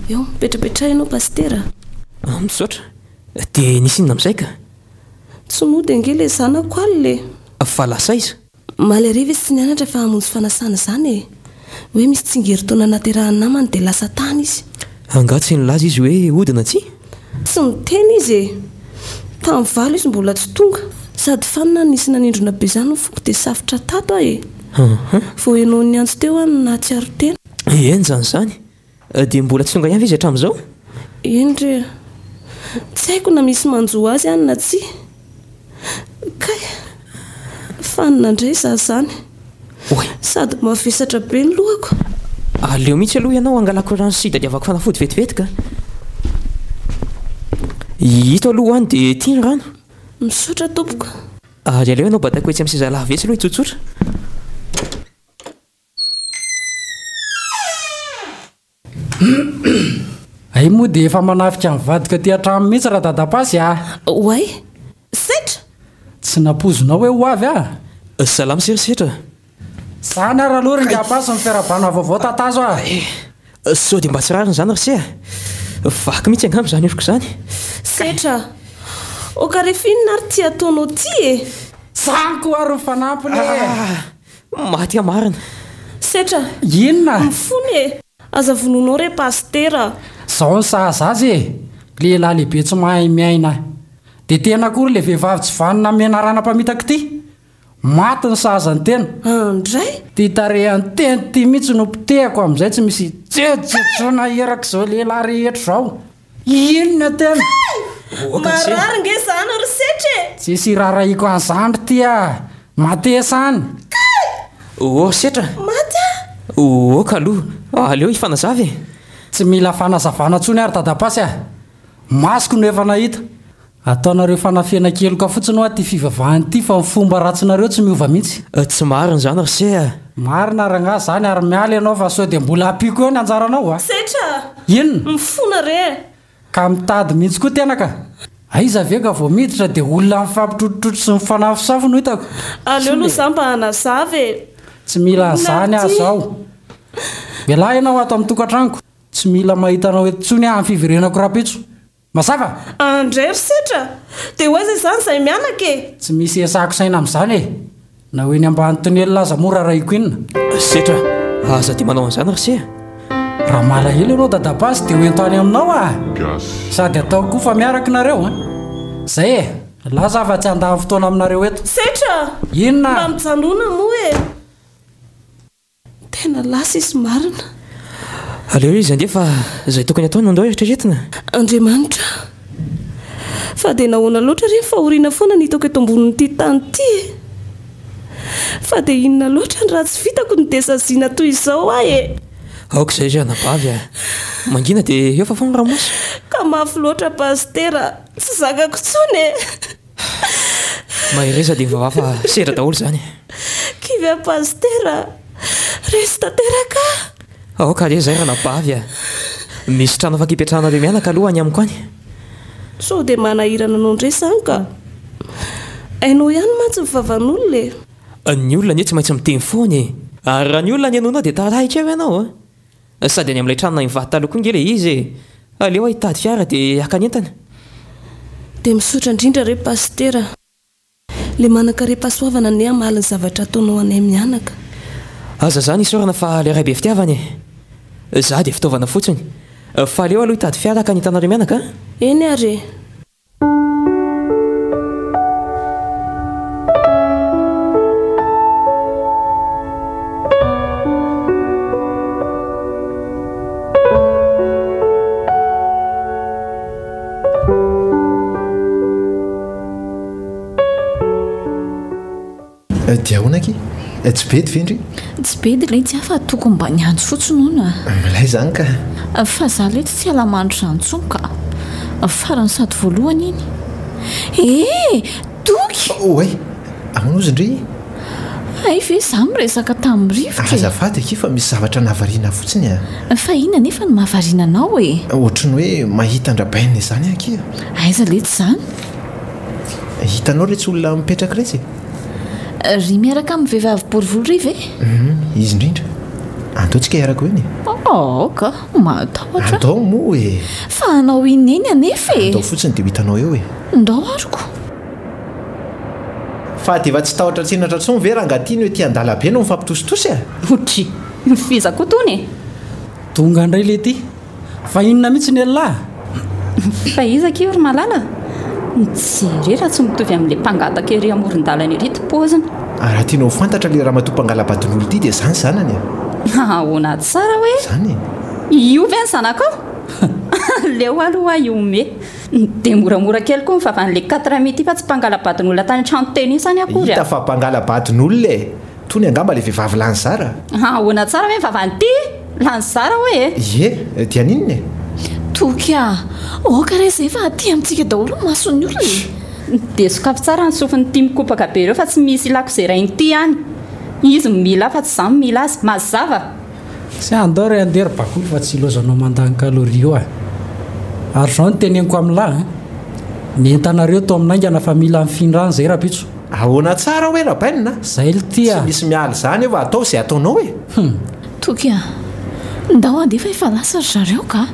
Eo, mipetrapetraha ianao Pasitera. Misaotra. Dia nisy inona amin'izay ka? Tsy nody ange ilay zanako alina e! Fa lasa aiza? Omaly hariva izy tsy nianatra fa hamonjy fanasana izany e! Hoe misy tsingerin-taona naterahan'ny namany dia lasa tany izy. Angaha tsy nilaza izy hoe hody na tsia? Tsy niteny izy e! Tamin'ny valo izy mbola tsy tonga. Sady fanina nisy nanindrona be izany ny foko dia safotra tato aho e! Vao henoin'ny antso teo aho no nahatsiaro tena. Henjana izany! Dia mbola tsy tonga ihany ve izy hatramin'izao? Eny re a! Tsy haiko na misy manjo azy any na tsia. Kay! Fanina indray izaho izany. Oay! Sady mavesatra be ny lohako. Aleo mihitsy aloha ianao hangalako rano sy hitadiavako fanafody vetivety ka. Ito aloha ho any dia ity ny rano. Misaotra tompoko. Ary aleo ianao bataiko etsy amin'ny seza lava etsy aloha hitsotsotra. Hay moa dia efa manafika ny vadiko aty an-trano mihitsy radadapasy a! Oay! Setra! Tsy nampoizinao hoe ho avy aho? Salama se ry Setra! Zany ary aloha ry Ngapasy ny fiarahabana vaovao tatazo a! Sao dia mba tsy rariny izany ry se a! Vaky mihitsy angamba izany oroko izany. Setra! Oka ref inona ary ty ataonao ty e! Zany koa ary ny fanampiny e! Maty aho marina. Setra! Inona? Mifona e! Aza vonoinao re Pasitera a! Zao ny sahaza azy e! Lehilahy lehibe tsy mahay miaina. Dia tena akory ilay vehivavy tsy vanona menarana mpamitaka ity? Maty ny sahaza ny tena. Andray! Ty tarehan'ny tena ity mihitsy no potehako amin'izay tsy misy hijejojejoana erak'izao lehilahy rehetra izao. Inona tena? Kay! Marary nge zany ry Setra e! Tsisy irarahiko an'izany ry ty a! Matesa any! Kay! Oh Setra! Maty ah! Oh kaloha, aleo hifanazava e! Tsy mila fanazavana tsony ary dadapasy a! Masoko no efa nahita! Ataonareo fanafenan-keloka fotsiny hoa ty fivavahana ity fa ny fomba ratsinareo tsy miova mihitsy. Tsy marina izany ry se a! Marina rangahy zany ary miala ianao fa sao dia mbola ampiako eo ny anjaranao a! Setra a! Inona? Mifona re e! Ka mitady mihitsy koa tena ka! Aiza ve ka vao miditra dia olona mifampitrotrotrotro sy mifanafosafo no hitako. Aleo aloha za mba hanazava e! Tsy mila an'izany aho zao. Mialà ianao ato amin'ny tokantranoko. Tsy mila mahita anao eto intsony aho amin'ny fiverenako rahampitso. Mazava? Andray ry Setra! Dia ho aiza izany izahay mianaka e? Tsy misy iasako saina amin'izany e! Na ho eny ambany tonelina aza moa rarahiko inona? Setra, aza dia manao an'izany ry se a! Raha malahelo ianao dadapasy dia ho ento any aminao ah! Sady ataoko koa fa miaraka nareo an! Zay e! Lasa aho fa tsy handany fotoana aminareo eto. Setra! Inona? Mba mijanona moa e! Tena lasa izy marina. Aleo izy handeha fa izay tokony ataony no andao eritreretina. Andriamanitra a! Fa dia nahoana loatra re ny fahoriana foana no hitako eto ambonin'ity tany ity e? Fa dia inona loatra ny ratsy vitako no dia saziana toy izao aho e? Aoka izay ry anabavy a! Mangina dia eo fa foana ranomaso. Ka mafy loatra Pasitera, tsy zakako intsony e! Mahereza dia mivavaha fa sendra daholo izany e. Kivy aho Pasitera a! Resy tanteraka aho. Aoka re izay ranabavy a! Misy trano afaka hipetrahanareo mianaka aloha any amiko any. Sao dia manahirana anao indray izany ka! Hainao ihany mantsy ny vavan'olona e! Ny olona anie tsy maintsy miteny foana e! Ary raha ny olona ny henoinao dia tarahiko eo ianao a! Sady any amin'ilay tranonay mivady taloha koa nge ilay izy e! Aleo aho hitady fiara dia haka ny entana. Dia misaotra indrindra re Pasitera. Le manankarem-pahasoavana anie hamaly ny zavatra ataonao anay mianaka. Aza zany isaorana fa le Ray be fitiavana e! Za dia fitaovana fotsiny. Fa aleo aloha hitady fiara haka ny entanareo mianaka a! Eny ary e! Dia ahoana akia? Tsy bedy ve ndry? Tsy bedy letsy aho fa tokony mba niantso fotsiny hono a! Milay izany ka! Fa za letsy tsy hiala-mandry izany intsony ka! Farany sady voalohany iny. Eh! Toky! Oay! Ahoana ozy ndry? Hay ve izaho miresaka tamin'ny rivotra e? Azafady akia fa misy zavatra nahavariana fotsiny a! Fa inona anefa no mahavariana anao e? Ohatry ny hoe mahita an-dRabainina izany aho akia. Aiza letsy izany? Hitanao iretsy olona mipetraka iretsy e? Ry miaraka amin'ny vehivavy bory volo ry ve? Hum, izy indrindra. Andao tsika hiaraka ho eny e. Aoka, mahatahotra. Andao moa e! Fa hanao inona eny anefa e? Andao fotsiny dia ho hitanao eo e. Ndao aroko. Fa dia efa tsy tahotra tsenatra intsony ve rangaha ty no ety an-dalabe no mifampitositosy e? Otry, ny f'iza koa tony e? Tonga indray le ty. Fa inona mihitsy ny elah? Fa iza akia ry Malala? Jereo raha tsy mitovy amin'ilay mpangataka ery amoron-dalana ery ity paoziny. Raha tianao ho fantatra ilay ramatoa mpangala-badin'olo ity dia zany zanany e! Ahoana tsara hoe? Zany e! Io ve ny zanakao? Aleo aloha hihomehy. Dia moramora kely koa ny vavan'ilay quatre-mille ity fa tsy mpangala-badin'olona tany an-trano teny isany akory a! Hita fa mpangala-badin'olona e! Tony angamba ilay vehivavy lany zara. Ahoana tsara ve ny vavan'ity? Lany zara hoy e! Ie, dia haninona e? Toky a! Aoka re izay fa aty amintsika daholo ny mason'ny olona e! Dia sokafy tsara ny sofin'ity mikopaka be ireo fa tsy misy ilako izay rain'ity any. Izy no mila ahy fa tsy izaho no mila azy. Mazava! Tsy andao re andeha ry bakoly fa tsy ilaozanao mandany calorie eo a! Ary izao no teneniko amin'lah an! Ny entanareo toa minaingana fa mila mifindra any izay rahampitso. Ahoana tsara hoe Rabainina a? Zay lty a! Tsy misy miala izany eo fa ataovy izay ataonao e! Hum! Toky a! Ndao handeha fa efa lasa ry zareo ka!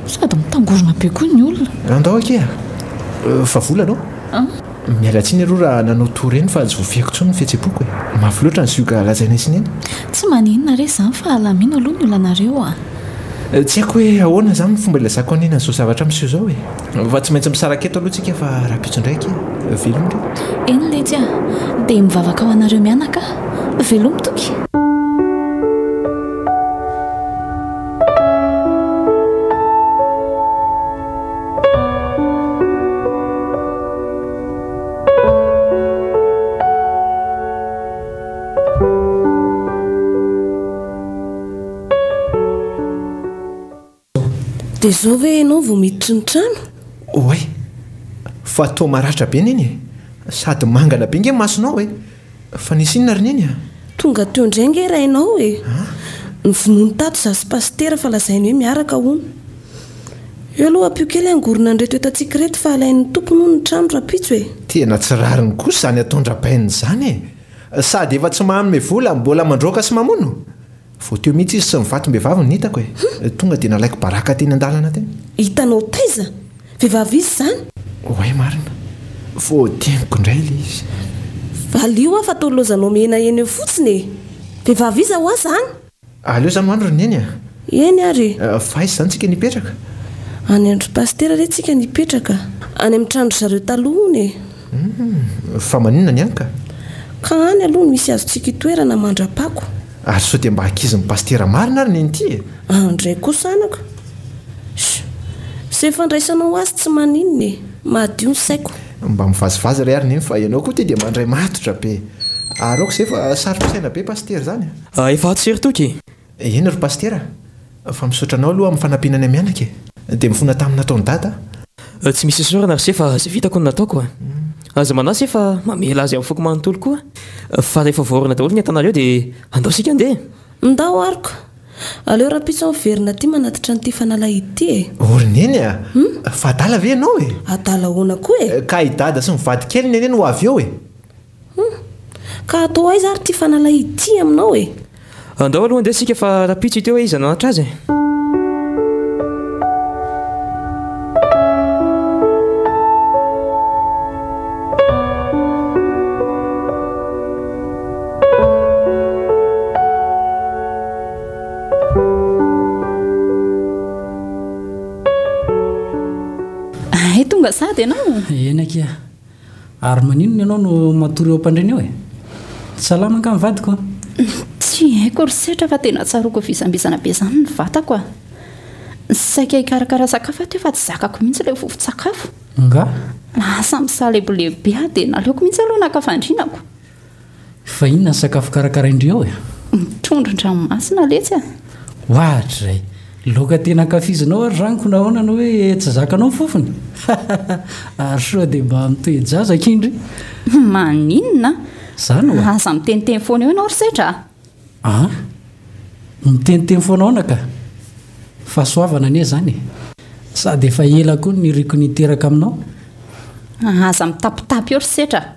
Sady mitangorona be koa ny olona. Andao akia a! Fa vola anao? Miala tsiny aloha raha nanao toa ireny fa tsy voafehiko intsony ny fihetseham-poko e! Mafy loatra ny zioga lazainay sy neny. Tsy maninona re izany fa alamino aloha ny olanareo a! Tsy haiko hoe ahoana izany ny fomba ilazako an'i Neny an'izao zavatra miseho izao e! Fa tsy maintsy misaraka eto aloha tsika fa rahampitso indray akia. Veloma re. Eny letsy a! Dia mivavaka ho anareo mianaka aho. Velomy Toky. Dia izao ve ianao vao miditry ny trano? Oay! Fa toa maratra be Neny e! Sady mangana be nge ny masonao e! Fa nisy inona ry Neny a? Tonga teo indray nge rainao e! Novonoiny tato izaho sy Pasitera fa lazainy hoe miaraka hono. Eo aloha ampio kely hangorona an'ireto entantsika ireto fa alain'ny tompony hono ny trano rahampitso e! Tena tsy rariny kosa izany ataon-dRabainina izany e! Sady efa tsy manome vola mbola mandroaka sy mamono! Vao teo mihitsy izy sy ny vatom-behivavy no hitako e! Tonga dia nalaiko baraka teny an-dalana teny. Hitanao taiza? Vehivavy iza izany? Oay marina. Voadiniko indray ilay izy. Valio aho fa toa lozanao mihenahena eo fotsiny e! Vehivavy iza hoa izany? Aleo izany ho any ry Neny a! Eny ary e! Fa aiza izany tsika no hipetraka? Any an-dry Pasitera re tsika no hipetraka. Any amin'ny tranon-dry zareo taloha hono e! Humm, fa maninona ny any ka? Ka any aloha no misy azontsika itoerana mandra-pako. Ary sao dia mba ankizin'ny pasitera marina ary neny ity e? Andray kosa anaka. Sh! Izay fandraisanao azy tsy maninona e! Mahadio ny saiko. Mba mivazivazy re ary neny fa ianao koa ity dia mandray matotra be. Ary aoka izay fa sarotra saina be pasitera izany a! Efa ato sery Toky e! Eny ry Pasitera a! Fa misaotra anao aloha amin'ny fanampiana anay mianaka e! Dia mifona tamin'ny nataon'i Dada aho. Tsy misy isaorana ry se fa izay vitako no nataoko a! Aza manahy se fa mamela azy amin'ny foko manontolo koa. Fa rehefa voaorina daholo ny entanareo dia andao isika handeha e! Ndao aroko! Aleo rahampitso aho miverina aty manatitra an'ity fanalahidy ity e! O ry Neny a! Fa adala ve ianao e? Adala ahoana koa e? Ka i Dada sy ny vadikeliny anie no ho avy eo e! Hum! Ka atao aiza ary ity fanalahidy ity aminao e? Andao aloha andeha isika fa rahampitso hita eo hoe iza nanatitra azy e! Hay tonga sahady ianao? Eny akia. Ary maninona ianao no matory eo am-pandriana eo e? Tsy salama angaha ny vadiko an? Tsy haiko ry Setra fa tena tsaroako vizambizana be izany ny vatako a! Saika hikarakara sakafo aho teo fa tsy zakako mihitsy ilay vovon-tsakafo. Nga? Lasa misalebolebo be aho dia naleoko mihitsy aloha naka fandrianako. Fa inona ny sakafo karakarain-dry ao e? Trondron-dranomasina letsy a! Ohatrizay! Laoka tena ankafizinao ary izany ko nahoana no hoe tsy zakanao ny fofony? Ary soa dia mba mitoe-jaza akia ndry? Maninona? Zany oa? Aza miteniteny foana eo ianao ry Setra a! An! Miteniteny foana ahoana ka? Fahasoavana anie izany e! Sady efa ela koa no niriko ny hiteraka aminao. Aza mitapitapy eo ry Setra a!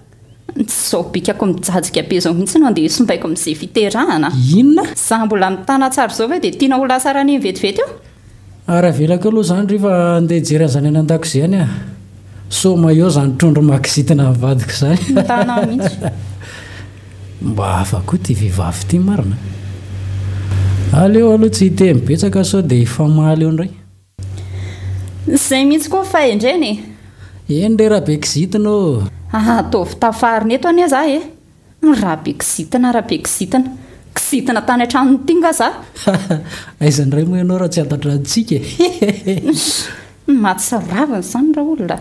Tsy izao bikako mijajika be izao mihitsy no andeha hisombaiko amin'izay fiterahana. Inona? Za mbola mitana tsara izao ve dia tianao ho lasa raneny vetivety eo? Ary avelako eo aloha izany ry fa andeha hijery an'izany any an-dakozia any aho. Sao maillot izany trondro makizitina ny vadiko izany. Mitana mihitsy. Mba hafa koa ity vehivavy ity marina. Aleo aloha tsy hiteny betsaka sao dia hifamaly eo indray. Izay mihitsy koa ny fahendrena e! Eny re Rabekizitina ô! Ataovy tafarina eto anie za e! Rabekizitina, Rabekizitina. Kizitina tany an-tranon'i ty nga za? Aiza indray moa ianao raha tsy ato an-tranontsika e! Mahatsiravina izany raolona a!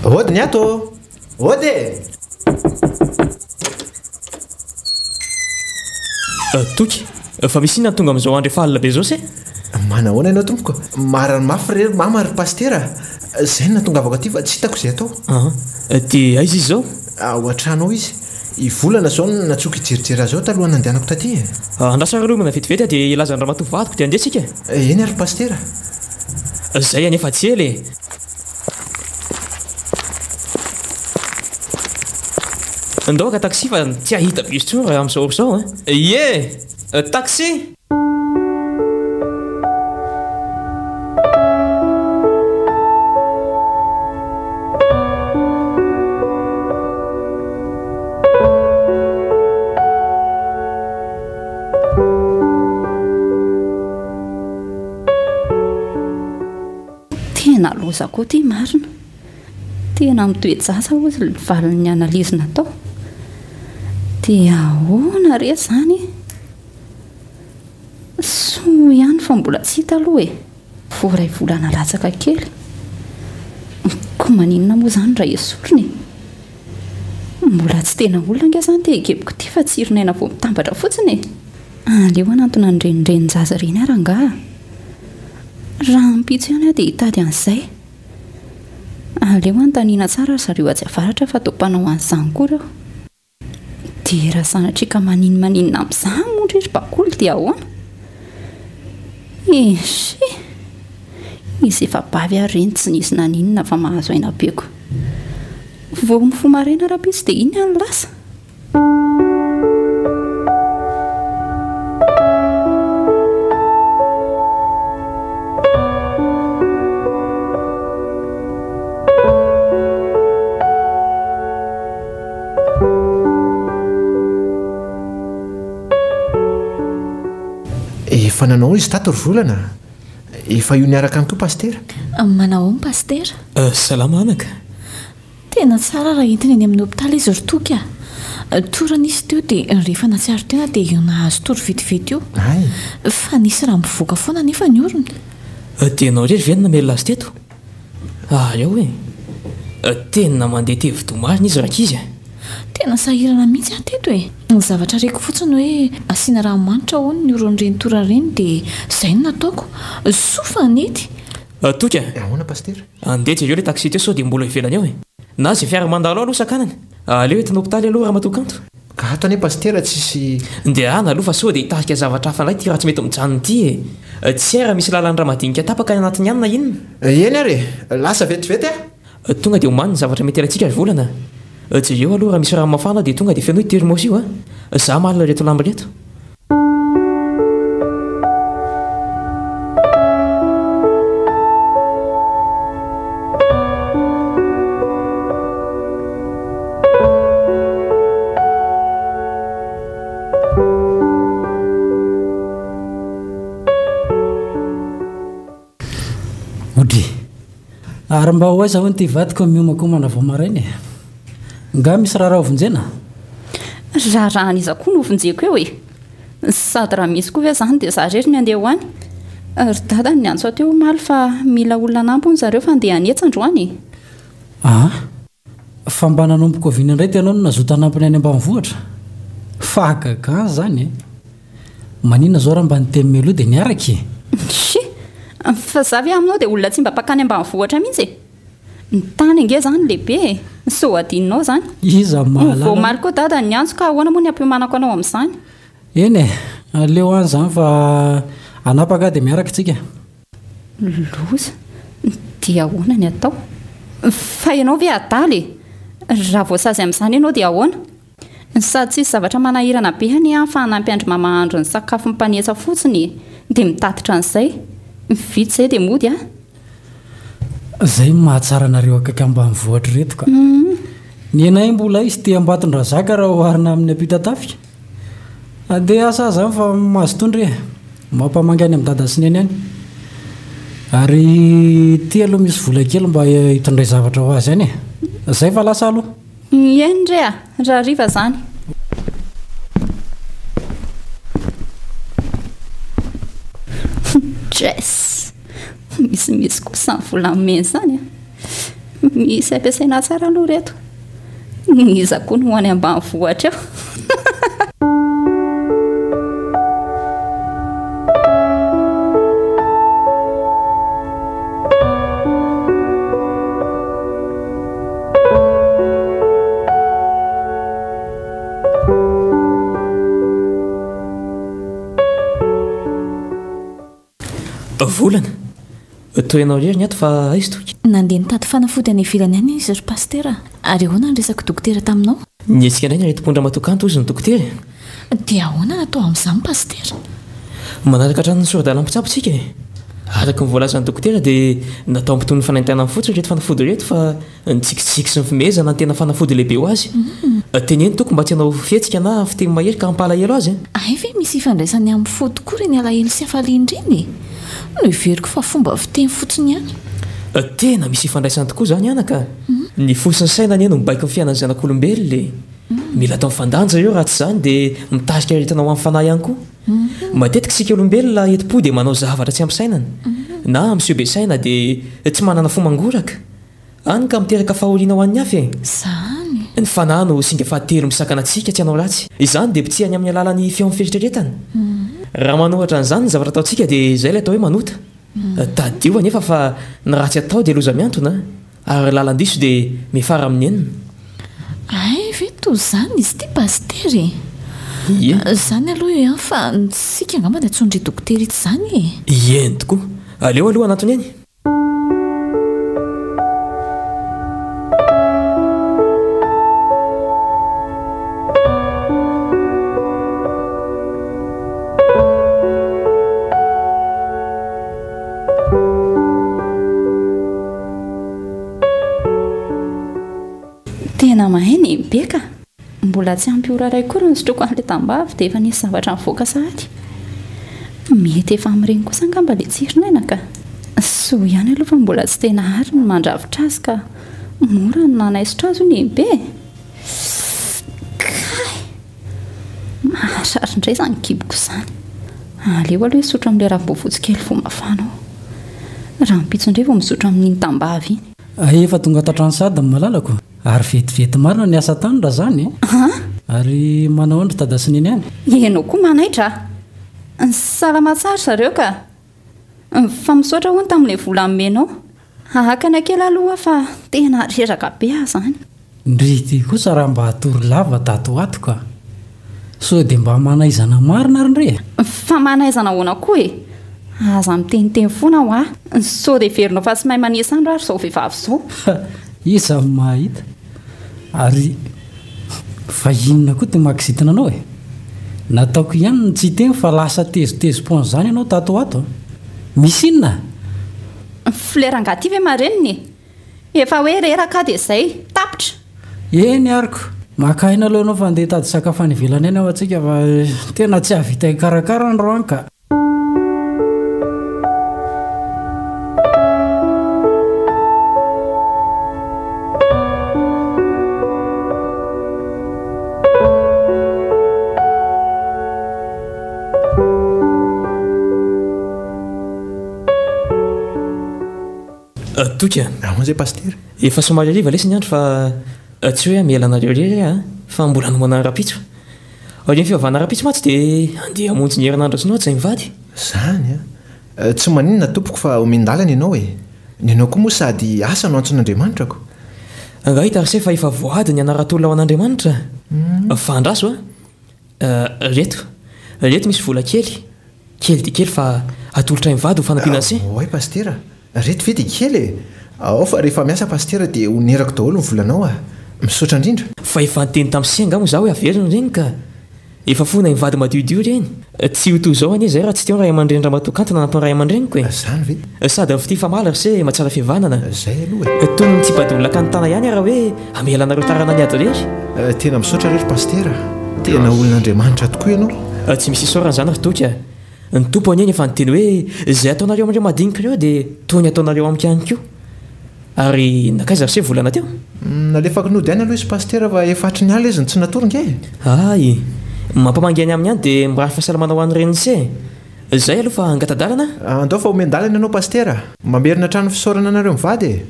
Ody ny ato ô! Ody e! Toky, fa misy inona tonga amin'izao andro efa alina be izao se? Manahoana ianao tompoko? Marary mafy re ry mama ry pasitera a! Izay no nahatongavako aty fa tsy hitako izay atao. An! Dia aiza izy izao? Ao an-trano ao izy. I Volana izao no nantsoiko hijerijery azy ao talohan'ny nandehanako taty e! Andraso ary aloha vetivety aho dia hilaza an-dramatoa vadiko dia andeha tsika e! Eny ary pasitera. Izay anefa tsy ela e! Ndao haka taxi fa tsy hahita bus intsony raha amin'izao ora izao an! Ie! Taxi! Tena loza koa ity marina. Tena mitoe-jaza hozy ny valin'ny analyse natao. Dia ahoana re izany e? Soa ihany fa mbola tsy hita aloha e! Vao iray volana latsaka kely. Koa maninona moa izany raha esorina e? Mbola tsy tena olona ange izany ity ekepiko ity fa tsiron'aina vao mitambatra fotsiny e! Aleo hanantona an'ireny renin-jaza ireny aho rangaha a! Rahampitso ihany aho dia hitady an'izay. Aleo anontaniana tsara ry zareo atsy avaratra fa toa mpanao an'izany koa ireo. Dia raha sanatria ka maninomaninona amin'izany moa ndry ry bakoly dia ahoana? Ehe! Izy efa bavy ary ireny tsy nisy naninona fa mahazo aina be ko. Vao mifoha maraina rahampitso dia iny no lasa. Efa nanao izy tato ry Volana a! Efa io niaraka amiko io Pasitera. Manahoana Pasitera? Salama anaka. Tena tsara raha entina eny amin'ny hopitaly izy ry Toky a! Torana izy teo dia rehefa nahatsiaro tena dia io nahazo tory vetivety io. Fa nisy rà mivoaka foana anefa ny orony. Dia ianao irery ve no namelona azy teto? Aleo e! Tena mandeha tevi-doha marina izy rankizy a! Tena sahirana mihitsy aho teto e! Ny zavatra reko fotsiny hoe asiana ranomanitra hono ny oron'ireny torana ireny dia izay no nataoko. Soa fa nety! Toky a! Ahoana Pasitera? Andeha jereo ilay taxi teo sao dia mbola ivelany ao e! Na izay fiara mandalo ao aloha sakanana. Aleo entina hopitaly aloha Ramatoa Kanto. Ka ato anie Pasitera tsisy. Ndehana aloha fa sao dia hitarika zavatra hafa indray ity raha tsy mety mijanona ity e! Tsy hay raha misy lalan'ny ramadinika tapaka any anatiny any na inona. Eny ary e! Lasa vetivety aho. Tonga dia omany ny zavatra mety ilaintsika ry Volana a! Jereo aloha raha misy rano mafana dia tonga dia fenoy thermos io a! Za malina ireto lamba ireto. Odry. Ary mba ho aiza hono ity vadiko miomakomana vao maraina e? Nga misy raharaha hovonjena? Raharahan'iza koa no hovonjeko eo e? Sady raha misy koa ve izany dia za irery no handeha ho any? Ry dada niantso ahy teo omaly fa mila olona hanampy hono zareo fa handeha hanetsa androany e! Aa! Fa mba nanomboka oviana indray ianao no nazoto hanampy ny any ambanivohitra? Fahagagana izany e! Maninona izao raha mba niteny mialoha dia niaraka e? Tsia! Fa za ve aminao dia olona tsy mba mpankany ambanivohitra mihitsy e? Ny tany ange izany lehibe e! Sao adinonao izany. Iza no mahalala? Vao omaly koa dada no niantso ka ahoana moa ny hampiomanako anao amin'izany? Eny e! Aleo any izany fa hanapaka aho dia miaraka isika. Loza! Dia ahoana ny atao? Fa ianao ve adala e? Raha voasazy amin'izany ianao dia ahoana? Sady tsisy zavatra manahirana be anie an fa hanampy an-dry mama hahandro ny sakafo mpanetsa fotsiny e! Dia mitatitra an'izay. Vita izay dia mody an! Izay no mahatsara anareo akaiky ambanivohitra ireto ka! Ny anay mbola izy ity Ambatondrazaka raha oharina amin'ny Ampitatafika. Andeha hiasa aho izany fa mazotoa ndry e! Mampamangy any amin'i Dada sy Neny any. Ary ity aloha misy vola kely mba hitondray zavatra ho azy any e! Izay fa lasa aloha. Eny re a! Rahariva izany. Jess! Misimisy kosa ny vola nomena izany a! Misy ampiasaina tsara aloha ireto. Iza koa no ho any ambanivohitra eo? Volana, toa ianao irery ny ato fa aiza Toky? Nandeha nitady fanafody any ivelany any izy ry Pasitera. Ary ahoana ny resak'i Dokotera taminao? Nihetsika indray ny aretim-pon-dRamatoa Kanto hozy ny Dokotera e. Dia ahoana no atao amin'izany Pasitera? Manaraka hatrany ny sora-dalam-pitsabo isika e. Araka ny voalazan'ny dokotera dia natao hampitony ny fanaintainany fotsiny ireto fanafody ireto fa ny tsikitsiky sy ny fimehezana no tena fanafody lehibe ho azy. Teneno toko mba tsy hanao fihetsika na fiteny mahery ka hampalahelo azy. Hay ve misy ifandraisany amin'ny fo tokoa ireny alahelo sy hafaliana ireny e? Noheveriko fa fomba fiteny fotsiny ihany. Tena misy ifandraisany tokoa izany anaka. Ny fo sy ny saina anie no mibaiko ny fiainan'ny zanak'olombelona e. Mila atao mifandanja ireo raha tsy izany dia mitarika aretina ho an'ny fanahy ihany koa. Matetika isika olombelona entim-po dia manao zavatra tsy ampisainana, na miseho be saina dia tsy manana fo mangoraka. Hany ka miteraka fahoriana ho an'ny hafa e! Izany. Ny fanahy no singa fahatelo misakana antsika tsy hanao ratsy. Izany dia bitsihany amin'ny alalan'ny feon'ny fieritreretana. Raha manohatra an'izany ny zavatra ataontsika dia izay ilay atao hoe manota. Tadidio anefa fa ny ratsy atao dia loza mihantona. Ary lalan-diso dia miafara amin'ny enina. Hay ve toa izany izy ity Pasitera e? Ie. Izany aloha eo ihany fa isika angamba dia antsoin-dry Dokotera itsy izany e! Eny tokoa. Aleo aloha hanatona eny. Tena mahay ny be ka! Mbola tsy ampy ora iray akory nisotroako an'ilay tambavy dia efa nisy zavatra nivoaka sahady. Mety efa amin'ireny kosa angamba ilay tsiron'aina ka! Soa ihany aloha fa mbola tsy tena ary ny mandrafitra azy ka mora ny nanaisotra azy hono i be e! Kay! Maharary indray izany kiboko izany. Aleo aloha hisotro amin'ilay ravom-boafotsy kely vao mafana ao. Rahampitso indray vao misotro amin'iny tambavy iny. Hay efa tonga ato an-trano sahady ny malalako. Ary vetivety marina ny asa tany raha izany e! Ary manao ahoana ry dada sy neny any? Ianao koa manaitra a! Salama tsara ry zareo ka! Fa misaotra hono tamin'ilay vola nomenao. Hahakana kely aloha aho fa tena reraka be aho izany. Ndry ity kosa raha mba hatory lava tato ho ato ka. Sao dia mba manaizana marina ary ndry e? Fa manaizana ahoana koa e? Aza miteniteny foana hoa. Sao dia heverinao fa tsy mahay manisa andro ary izao vehivavy izao. Iza no mahita? Ary fa inona koa ity mahakizitina anao e? Nataoko ihany ny tsy hiteny fa lasa tezitezi-poana izany ianao tato ho ato a! Misy inona? Fleur angaha ity ve marenina e? Efa hoe reraka aho dia izay, tapitra! Eny ary ko! Maka aina aloha ianao fa andeha hitady sakafo any ivelany any aho antsika fa tena tsy hahavita hikarakara androany ka! Toky a! Ahoana izay Pasitera? Efa somary hariva lesy ny andro fa tsy hoe hamela anareo irery aho fa mbola hanomana ny rahampitso. Aorian'ny fivavahana rahampitso mantsy dia handeha hamonjy ny herinandro sinoa izay mivady. Izany an! Tsy maninona tompoko fa omen-dalana ianao e! Ny anao koa moa sady asa no antson'Andriamanitra ko! Angaha hita ry se fa efa voady ny anaran-tolona ho an'Andriamanitra? Fa andraso a! Reto, reto misy vola kely, kely dia kely fa atolotray mivady ho fanampiana an'se. Oay Pasitera, reto ve dia kely e! Ao fa rehefa miasa Pasitera dia onerako daholo ny volanao a! Misaotra indrindra. Fa efa niteny tamin'i se angaha moa za hoe averina ireny ka! Efa fona mivady madiodio ireny. Tsy ho toy izao anie izay raha tsy teo ny ray aman-dreny Ramatoa Kanto nanampy ny ray aman-dreniko e! Izany ve? Sady ny fitia famaly ry se mahatsara fihavanana. Izay aloha e! Toy ny mitsipa-dolona kanontana ihany raha hoe hamela anareo taranany ady irery. Tena misaotra re ry Pasitera a! Tena olon'Andriamanitra tokoa ianao. Tsy misy isaorana izany ry Toky a! Ny Tompo anie no efa niteny hoe izay ataonareo amin'ireo madinika ireo dia toy ny ataonareo amiko ihany koa. Ary nankaiza ry se volana teo? Nalefako nody any aloha izy Pasitera fa efa hatry ny alina izy no tsy natory nge e! Hay! Mampamangy any aminy any dia mirary fahasalamana ho an'ny reniny se e! Zay aloha fa hangata-dalana a! Andao fa omen-dalana ianao Pasitera! Mamerina hatrany fisaorana anareo mivady e!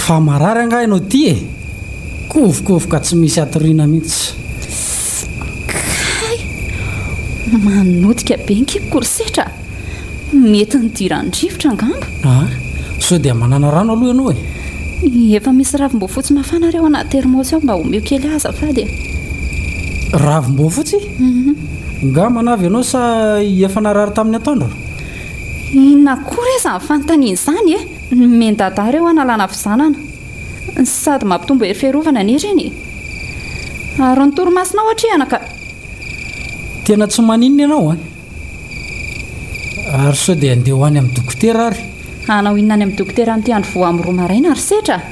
Fa marary angaha ianao ity e? Kovokovoka tsy misy atoriana mihitsy. Kay! Manotika be ny kiboko ry Setra a! Mety nidiran'ny rivotra angamba. Ah! Sao dia manana rano aloha ianao e? Efa misy ravim-boafotsy mafana re ao anaty thermos ao, mba omeo kely ahy azafady e! Ravim-boafotsy? Nga manavy ianao sa efa narary tamin'ny atoandro? Inona koa re izany fanontaniana izany e! Nomen-dada ireo hanalana havizanana. Sady mampitombo hery fiarovana anie ireny e! Ary ny torimasonao atrehana ka! Tena tsy maninona ianao an! Ary sao dia andeha ho any amin'ny dokotera ary? Hanao inona any amin'ny dokotera amin'ity andro vao amin'ny roa maraina ry setra?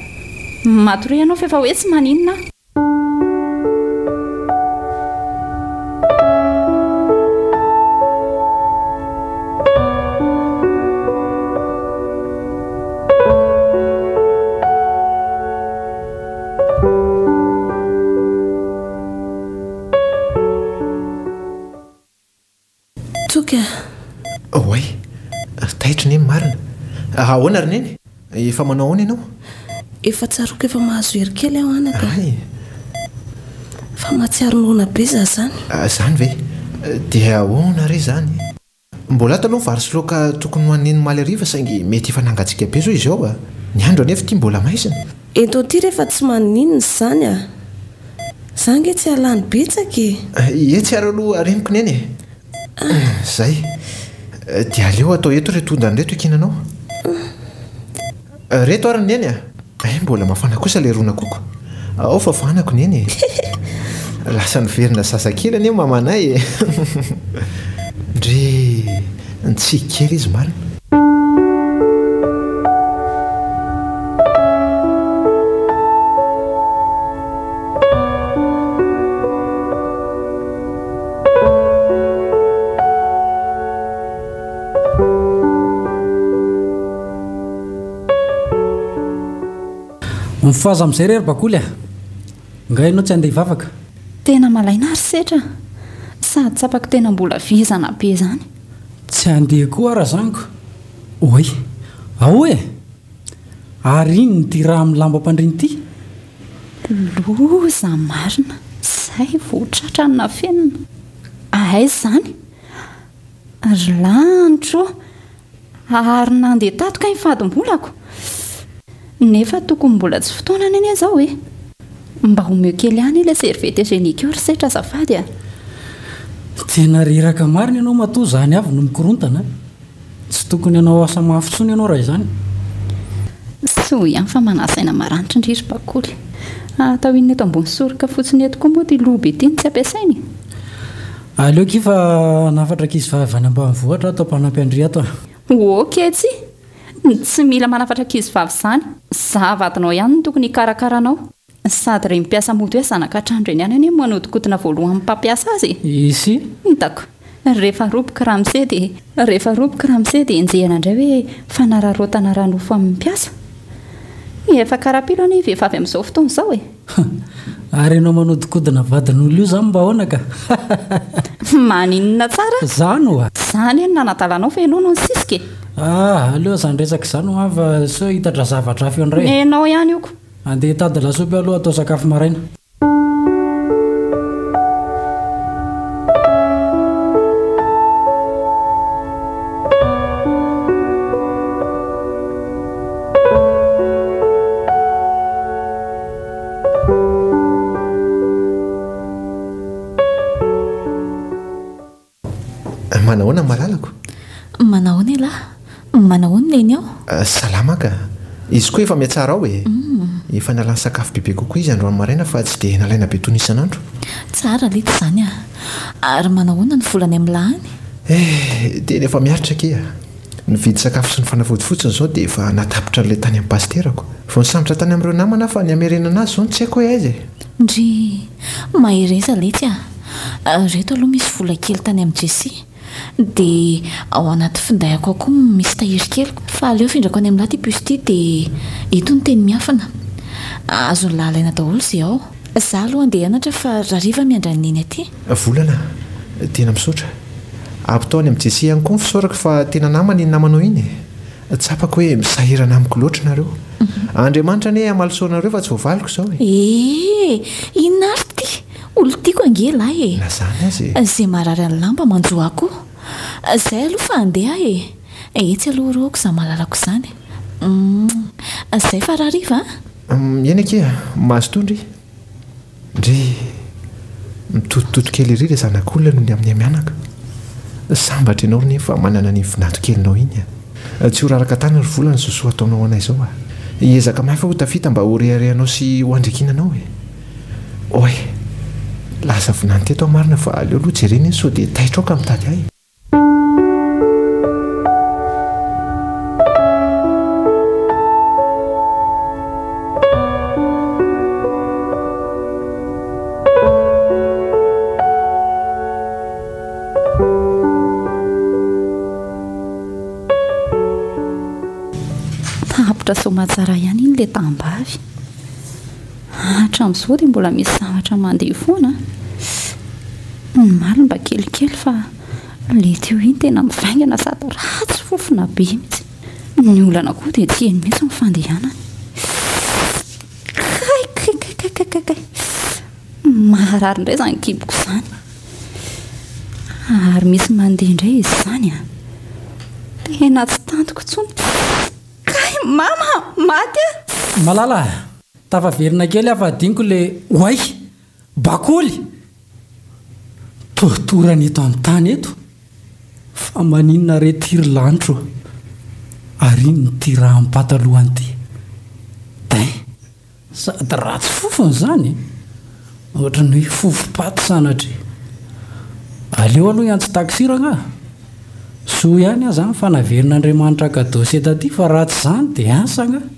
Matoria ianao f'efa hoe tsy maninona aho. Toky a! Oay! Taitra Neny marina. Ahoana ry Neny? Efa manao ahoana ianao? Efa tsaroako efa mahazo hery kely aho anaka. Hay! Fa mahatsiaro noana be za zany. Zany ve? Dia ahoana re zany? Mbola ato aloha ny vary sy laoka tokony ho an'i Neny omaly hariva saingy mety efa nangatsiaka be izao izy ao a! Ny andro anefa ity mbola maizina. Ento aty rehefa tsy maninona izany a! Za ange tsy hahalany betsaka e! Ie tsy ary aloha reniko Neny e! Zay. Dia aleo atao eto ireto ondana ireto hikinanao. Reto ary Neny a! Hay mbola mafana kosa ilay ron'akoho. Ao fa vanako Neny e! Lasa niverina zazakely anie mamanay e! Ndrii! Nitsiky kely izy marina. Mifohaza amin'izay re ry Bakoly a! Nga ianao tsy handeha hivavaka? Tena malaina aho ry Setra a! Sady tsapako tena mbola vizana be izany. Tsy handeha koa aho razaniko. Oay! Ao e! Ary inona ity raha amin'ny lambam-pandriana ity? Loza marina! Izay vao tratra ny nafenina. Aiza izany? Ry lanitra ô! Ary nandeha tato kay ny fadim-bolako? Nefa tokony mbola tsy fotoanany anie izao e! Mba omeo kely ahy anie ilay serviette hygiénique eo ry Setra azafady a! Tena reraka marina ianao matoa izany avy no mikorontana a! Tsy tokony hanao asa mafy intsony ianao raha izany. Soa ihany fa manasaina maranitra ndry ry Bakoly. Atao inona eto ambony soroka fotsiny eto koa moa ity loha be ity no tsy ampiasaina e? Aleo akia fa hanafatra ankizivavy any ambanivohitra aho atao mpanampy an-dry ato a! Ok tsia! Tsy mila manafatra ankizivavy izany. Za vadinao ihany no tokony hikarakara anao. Sady ireny mpiasa mody hoe zanaka trano ireny ihany anie no manodinkodina voalohany mpampiasa azy e! Isy? Hitako. Rehefa roboka ramose dia rehefa roboka ramose dia enjehina indray hoe fanararaotana ara-nofo amin'ny mpiasa. Efa karapilo anie vehivavy amin'izao fotoana izao e! Ary ianao manodikodina vadin'olona io izany mba ahoana ka? Maninona tsara? Izany oa! Za anie no nanadalanao fa ianao no nisisika e! Ah, aleo izany resaka izany hoa fa sao hitatra zavatra hafa eo indray e! Nenao ihany io ko! Andeha hitady lasopy aloha atao sakafo maraina. Manahoana malalako? Manahoana ialahy? Manahoana neny ao? Eh, salama ka. Izy koa efa mihatsara ao e. Mm. Efa nalany sakafo bebe kokoa izy androany maraina fa tsy dia nalaina be toy ny isan'andro. Tsara letsy izany ah. Ary manahoana ny volany amin'ny lahy any? Eh, tena efa miaritra akia. Nividy sakafo sy ny fanafody fotsiny izao dia efa nahatapitra an'ilay tany amin'ny pasiterako. Vao nisambotra tany amin'ireo namana aho fa ny hamerenana azy izao no tsy haiko hoe aiza e. Ndry, mahereza letsy a! Reto aloha misy vola kely tany amin'i Jessie, dia ao anaty finday-ako ao koa misy tahiry keliko, fa aleo afindrako any amin'lah ity puce ity dia eto ny teny miafina. Azon'lah alaina daholo izay ao. Za aloha andeha hianatra fa rariva miandry an'i Neny aty. Volana, tena misaotra. Ampitao any amin'i Jessie ihany koa ny fisaorako fa tena namana iny namanao iny e. Tsapako hoe misahirana amiko loatra nareo. Andriamanitra anie hamaly soa anareo fa tsy voavaliko izao e. Ee, inona ary ity? Olon-tiako ange lahy e. Na izany aza e. Izay marary an'ny lamba manjo ahy koa. Izay aloha fa handeha aho e. Etsy aloha roako izany malalako izany. Humm. Izay fa rahariva a. Eny akia, mazotoa ndry. Ndry! Mitotototo kely ery ilay zanak'olona noho ny amin'ny mianaka. Sambatra ianao ry Neny fa manana an'iny vinanto kelinao iny a! Tsy ho raraka tany ry vola ny sosoa ataonao ho anay izao a! Hiezaka mafy aho ho tafita mba ho reharehanao sy ho andrikinanao e! Oay! Lasa vinany teto aho marina fa aleo aloha jerena iny sao dia taitra ao ka mitady ahy e! Tapitra soamatsara ihany iny ilay tambavy. Hatramin'izao dia mbola misy zavatra mandeha foana. Ny maly mba kelikely fa ilay teo iny tena mivaingana sady ratsy fofona be mihitsy. Ny olana koa dia tsy heno mihitsy ny fandehanany. Kay kay kay kay kay kay kay. Maharary indray izany kiboko izany. Ary misy mandeha indray izy izany an. Tena tsy tantiko intsony. Kay mama! Maty aho! Malala a! Tafaverina kely aho fa adinoko le oay! Bakoly! Tortorana eto an-tany eto? Fa maninona re ty ry lanitro a! Ary inona ity raha am-patalohany ity? Dain! Sady ratsy fofona izany e! Ohatran'ny hoe fofom-paty sanatria. Aleo aloha hiantso taxi rangaha. Soa ihany aho izany fa naverin'Andriamanitra cadeau taty fa raha tsy izany dia asa angaha.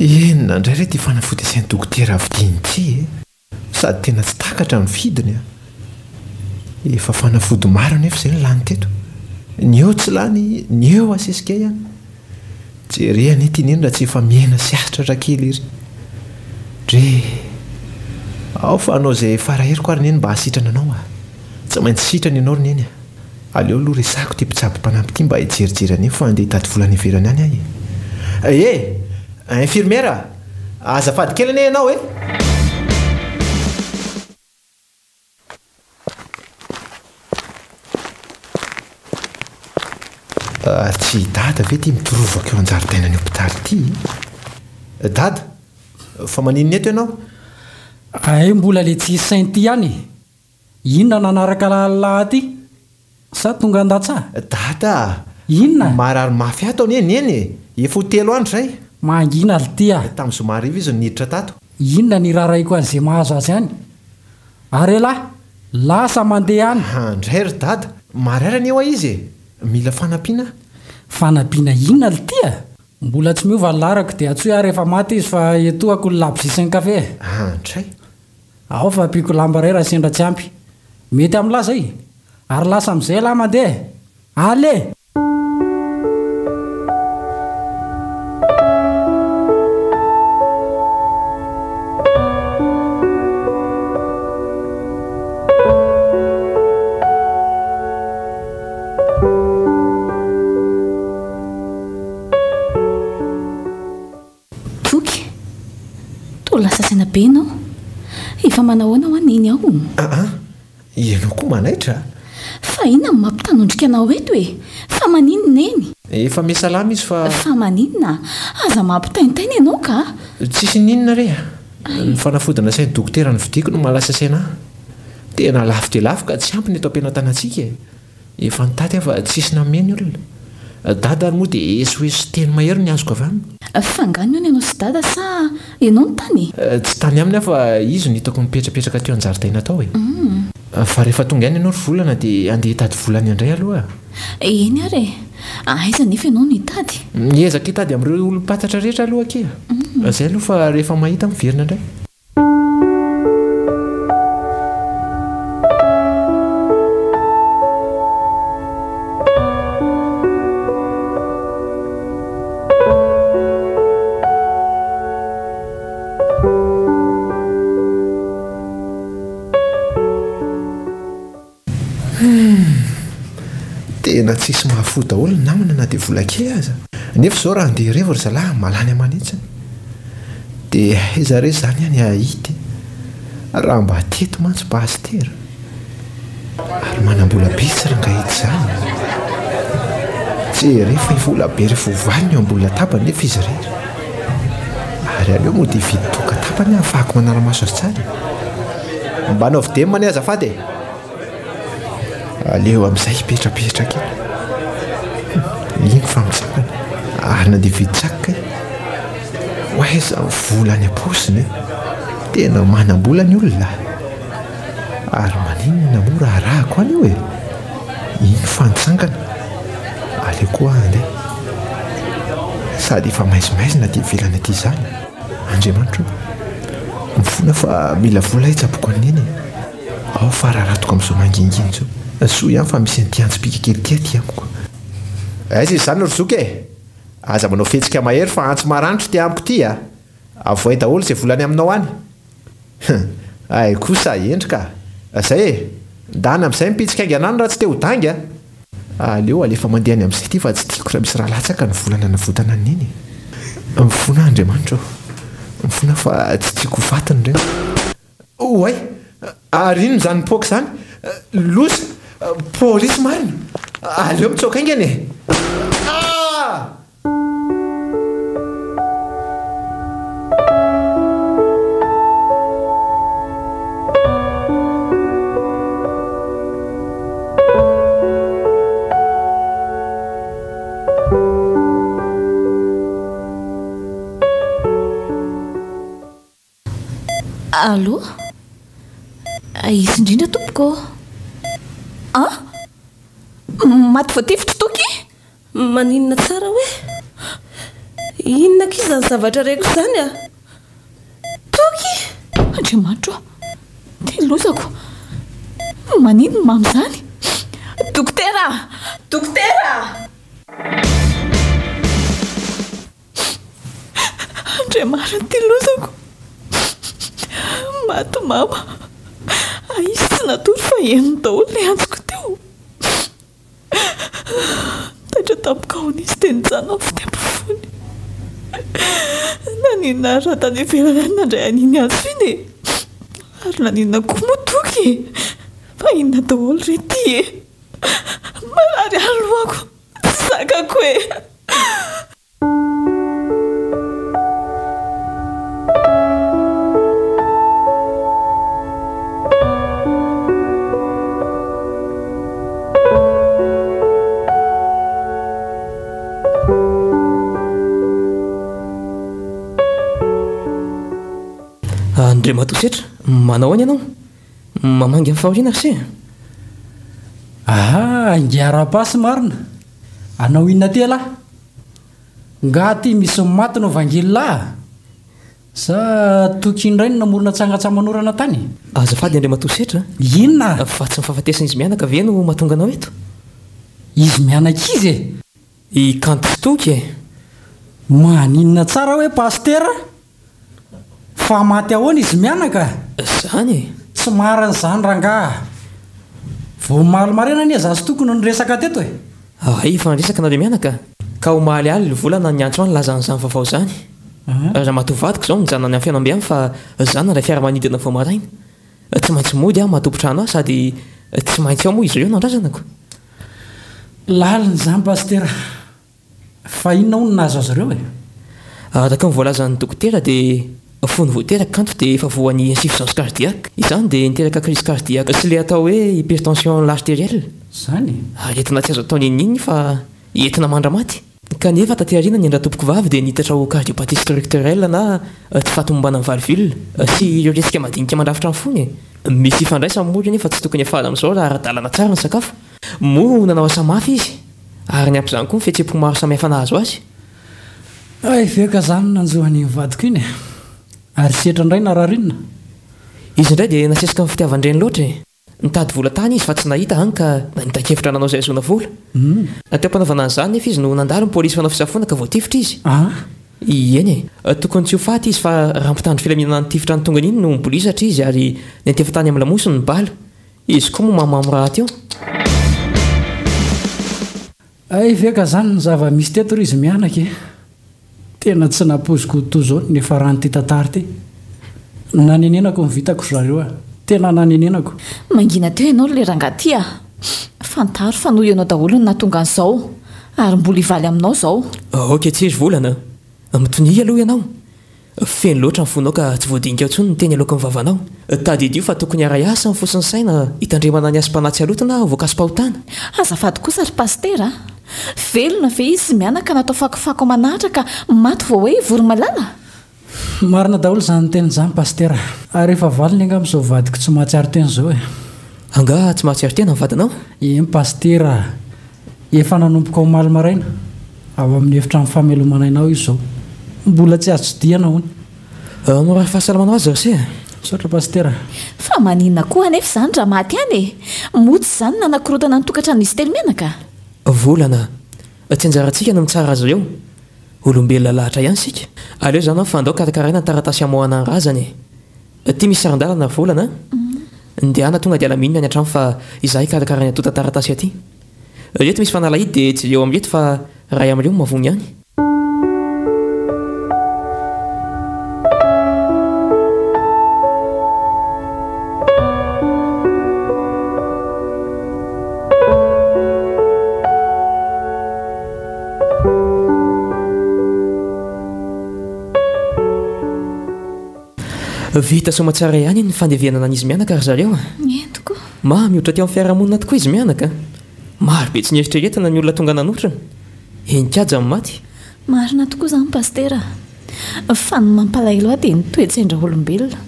Inona indray re ity fanafody asain'ny dokotera vidiana ity e? Sady tena tsy takatra ny vidiny a! Efa fanafody maro anefa izay no lany teto. Ny eo tsy lany, ny eo asesika ihany. Jere anie ity neny raha tsy efa mihena sy hatratra kely ery. Dre! Ao fa hanao izay fara-heriko ary neny mba hahasitrana anao a! Tsy maintsy sitrana ianao ry neny a! Aleo aloha resahako ity mpitsabo mpanampy ity mba hijerijery an'iny fa handeha hitady vola any ivelany any aho e! Eh! Infirmière a! Azafady kely anie ianao e! Tsy i Dada ve ity mitorovaka eo an-jaridainan'ny hopitaly ity e? Dada, fa maninona eto ianao? Hay mbola le tsy saint ihany e! Inona nanaraka lahy aty? Sa tonga handatsa? Dada a! Inona? Marary mafy ato anie Neny e! Efa ho telo andro izay. Mangina ry ty a! Tamin'ny zoma hariva izy no niditra tato. Inona ny irarahiko an'izay mahazo azy any? Ary elah, lasa mandeha any. Andray ry dada, marary anie hoa izy e! Mila fanampiana aho. Fanampiana inona lty a? Mbola tsy miova ny laharako dia antsoy aho rehefa maty izy fa etoako ny labozia sy ny kafe e! Andray. Ao fa ampiako lamba iray raha sendra tsy ampy. Mety amin'lah zay? Ary lasa amin'izay elah mandeha e! Allez! Toky, toa lasa saina be ianao. Efa manahoana hoa Neny ao? Aa, ianao koa manaitra a! Fa inona no mampitanondrika anao eto e? Fa maninona Neny? Efa miha-salama izy fa. Fa maninona? Aza mampitaintaina ianao ka! Tsisy n'inona re a! Ny fanafody nasain'ny dokotera novidiako no mahalasa saina ahy. Tena lafo dia lafo ka tsy ampy ny eto am-pelatanantsika e! Efa nitady aho fa tsisy nanome ny olona. Dada ary moa dia esoeso sy teny mahery ny azoko avy aminy. Fa angaha nihaona ianao sy Dada sa ianao no tany e? Tsy tany aminy aho fa izy no hitako nipetrapetraka teo an-jaridaina tao e. Fa rehefa tonga any ianao ry Volana dia andeha hitady vola any indray aloha. Eny ary e! Aiza anefa ianao no hitady? Miezaka hitady amin'ireo olom-pantatra rehetra aloha akia. Izay aloha fa rehefa mahita miverina indray. Humm! Tena tsisy mahafoy daholo ny namana na dia vola kely aza. Nefa izao raha handeha hirevo ry zalahy malany aman'hetsiny. Dia aiza re izany any hahita e? Raha mba teto mantsy pasitera. Ary manam-bola be tsy rangahy ity izany. Jereo fa vola be rehefa ho valiny eo ambony latabany nefa izy irery. Ary aleo mody hividy toaka tapany ahafahako manara-maso azy tsara e. Mba anaovy dem anie azafady e. Aleo amin'izay hipetrapetraka eny. Iny fa mitsangana. Ary nandeha hividy tsaky kay. Ho aiza ny vola any am-paosiny e? Tena manam-bola ny olona. Ary maninona moa raharahako any io e? Iny fa nitsangana. Aleo koa aho handeha. Sady efa maizimaizina aty ivelany aty izany. Andriamanitra o! Mifona fa mila vola hitsaboko an'i Neny e! Ao fa raratoko amin'izao mangingina izao. Soa ihany fa misy an'ity antsipika kely ity aty amiko. Aiza izany ry zoky e! Aza manao fihetsika mahery fa antsy maranitra ity amiko ity a! Avoay daholo izay vola any aminao any. Hum! Hay kosa hendry ka! Zay e! Ndana amin'izay mipitsika haingana any raha tsy te ho danga a! Aleo alefa mandeha any amin'izay ity fa tsy tiako raha misy raha latsaka ny vola nanavotana an'i Neny e! Mifona aho Andriamanitra ô! Mifona aho fa tsy tiako ho faty ny reniko. Oay! Ary inona izany mipoaka izany? Loza! Polisy marina! Aleo mitsoaka haingana e! Ah! Allô? Izy indrindra tompoko ô! An? Maty voatifitry Toky? Maninona tsara hoe? Inona akia izany zavatra reko izany a? Toky! Andriamanitro ô! Ty lozako! Maninona mamo izany? Dokotera! Dokotera! Andriamarina ty lozako. Maty mama. Izy tsy natory fa henony daholo ilay antsoko teo. Taitra tampoka hono izy dia nijanona ny fitempo-fony. Naninona ary raha tany ivelany any nandray an'iny antso iny e? Ary naninona koa moa Toky e? Fa inona daholo re ity e? Marary ahy ny lohako. Tsy zakako e! Andriamatoa Setra, manao ahoana ianao? Mamangy amin'ny fahoriana ry se a! Aha, ingahy Rapasy marina! Hanao inona aty ialahy? Nga aty misy maty no vangian'lah a? Sa Toky indray no namorona tsangatsa-manorana tany? Azafady Andriamatoa Setra a! Inona? Fa tsy ny fahafatesan'izy mianaka ve no mahatonga anao eto? Izy mianaka izy e! I Kanto sy Toky e! Maninona tsara hoe Pasitera? Fa maty ahoana izy mianaka? Zany e! Tsy marina izany rangaha a! Vao omaly maraina anie za sy Toky no niresaka teto e! Hay efa niresaka nareo mianaka? Ka omaly alina volana niantso ahy nilaza an'izany vaovao izany. Ramatoa vadiko izao nijanona any amin'ny fihaonambe any fa za nandray fiaramanidina vao maraina. Tsy maintsy mody aho maha tompon-trano ahy sady tsy maintsy ao moa izy ireo no andrazanako. Lalina izany Pasitera. Fa inona hono no nahazo azy ireo e? Araka ny voalazan'ny dokotera dia fony vao teraka Kanto dia efa voan'ny insuffisance cardiaque. Izany dia niteraka crise cardiaque sy ilay atao hoe hypertension artérielle. Izany e? Aretina tsy azo atao n'inon'inona io fa entina mandra-maty. Kanefa taty aoriana ny an-dRatompokovavy dia nitatra ho cardiopathie structurelle na tsy fahatomombanan'ny valvule sy ireo hetsika madinika mandrafitra ny fony e. Misy ifandraisany moa ireo nefa tsy tokony hiafara amin'izao raha ara-dalana tsara ny sakafo. Moa nanao asa mafy izy ary niampy izany koa ny fihetseham-po maro samihafa nahazo azy. Hay ve ka zany no nanjo an'iny vadiko iny e! Ary setra indray narary inona? Izy indray dia nasesiky ny fitiavan-dreny loatra e! Nitady vola tany izy fa tsy nahita hany ka nanita-kevitra nanao izay hahazoana vola. Teo am-panaovana an'izany nefa izy no nandalo ny polisy mpanao fisafoana ka voatifitra izy. Eny e! Tokony tsy ho faty izy fa raha mpitandro filaminana nitifitra ny tongony iny no nibolisatra izy ary niantefa tany amin'ny lamosiny ny bala. Izy koa moa mamamo rahateo. Hay ve ka zany ny zava-misy teto ry izy mianaka e! Tena tsy nampoiziko ho toa izao ny niafaran'ity tantara ity. Nanenenako ny vitako ry zareo a! Tena nanenenako. Mangina teo ianao ry le rangahy ty a! Fantaro fa noho ianao daholo no nahatonga an'izao ary mbola hivaly aminao izao. Ok tsia ry volana a! Mitonia aloha ianao. Feno loatra ny fonao ka tsy voadinika intsony ny teny aloaky ny vavanao. Tadidio fa tokony hiara-hiasa ny fo sy ny saina hitandremana ny hasim-panahy tsy haloto na voakasi-pahotana. Azafady kosa ry Pasitera a! Velona ve izy mianaka natao fakofako aman'ahitra ka maty vao hoe voromalala? Marina daholo izany teny izany Pasitera. Ary efa valiny angamba izao vadiko tsy mahatsiaro tena izao e. Angaha tsy mahatsiaro tena ny vadinao? Eny Pasitera a! Efa nanomboka omaly maraina, ao amin'ny efitrano famelomana aina ao izy izao. Mbola tsy azo tsidihana hono. Mirary fahasalamana ho azy ry se a! Misaotra Pasitera. Fa maninona koa anefa izany raha maty any e? Moa tsy izany nanakorontana ny tokantranon'izy telo mianaka? Volana, tsy anjarantsika no mitsara azy ireo. Olombelona lahatra ihany isika. Aleo izany an fa andao karakaraina ny taratasy hamoahana ny razana e! Ity misy saran-dalana ry Volana a! Ndehana tonga dia alamino ny any an-trano fa izaho hikarakara ny antontan-taratasy aty. Ireto misy fanalahidy dia jereo amin'ireto fa ray amin'ireo no mavogny any. Vita soamatsara ihany ny fandevenana an'izy mianaka ry zareo a! Eny tokoa. Mamy otra teo amin'ny fiarahamonina tokoa izy mianaka. Maro be tsy nieritreretina ny olona tonga nanotrona. Henin-kaja ny maty. Marina tokoa izany Pasitera a! Fa ny mampalahelo ahy dia ny toe-tsain-draolombelona.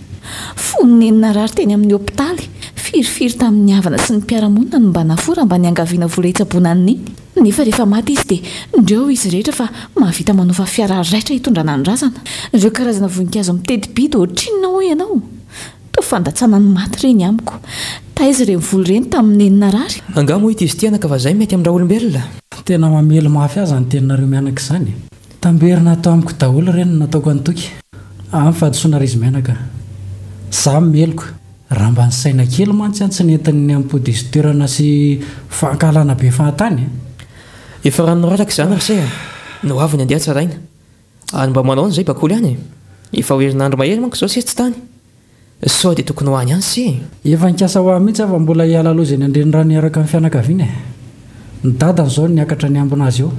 Fony neny narary teny amin'ny hopitaly, firifiry tamin'ny havana sy ny mpiara-monina no mba nafoy raha mba niangaviana vola hitsaboana an'i neny. Nefa rehefa maty izy dia ndreo izy rehetra fa mahavita manofa fiara raitra hitondrana ny razana. Ireo karazana voninkazo miteti-bidy ohatrinona hoy ianao? Toa fandatsana ny maty ireny amiko. Taiza ireny vola ireny tamin'i neny narary? Angaha moa ity izy ity anaka fa zay mety amin-draolombelona? Tena mamely mafy ahy izany teninareo mianaka izany e! Tamberina ato amiko daholo ireny no nataoko an'i Toky. Amin'ny fahadisoana ry izy mianaka. Za meloka. Raha mba nisaina kely mantsy an tsy nentin'ny ampody toerana sy fankahalana be fahatany e! Efa rano raraka izany ry se a! No avy ny andeha tsaraina. Ary mba manao an'izay bakoly any e! Efa ho herinandro mahery manko izao se tsy tany. Sao dia tokony ho any ihany se e! Efa nikasa ho ahy mihitsy aho fa mbola hiala loza eny an-drenirano hiaraka amin'ny fianakaviana e! Ny dadany izao no niakatra niambina azy eo.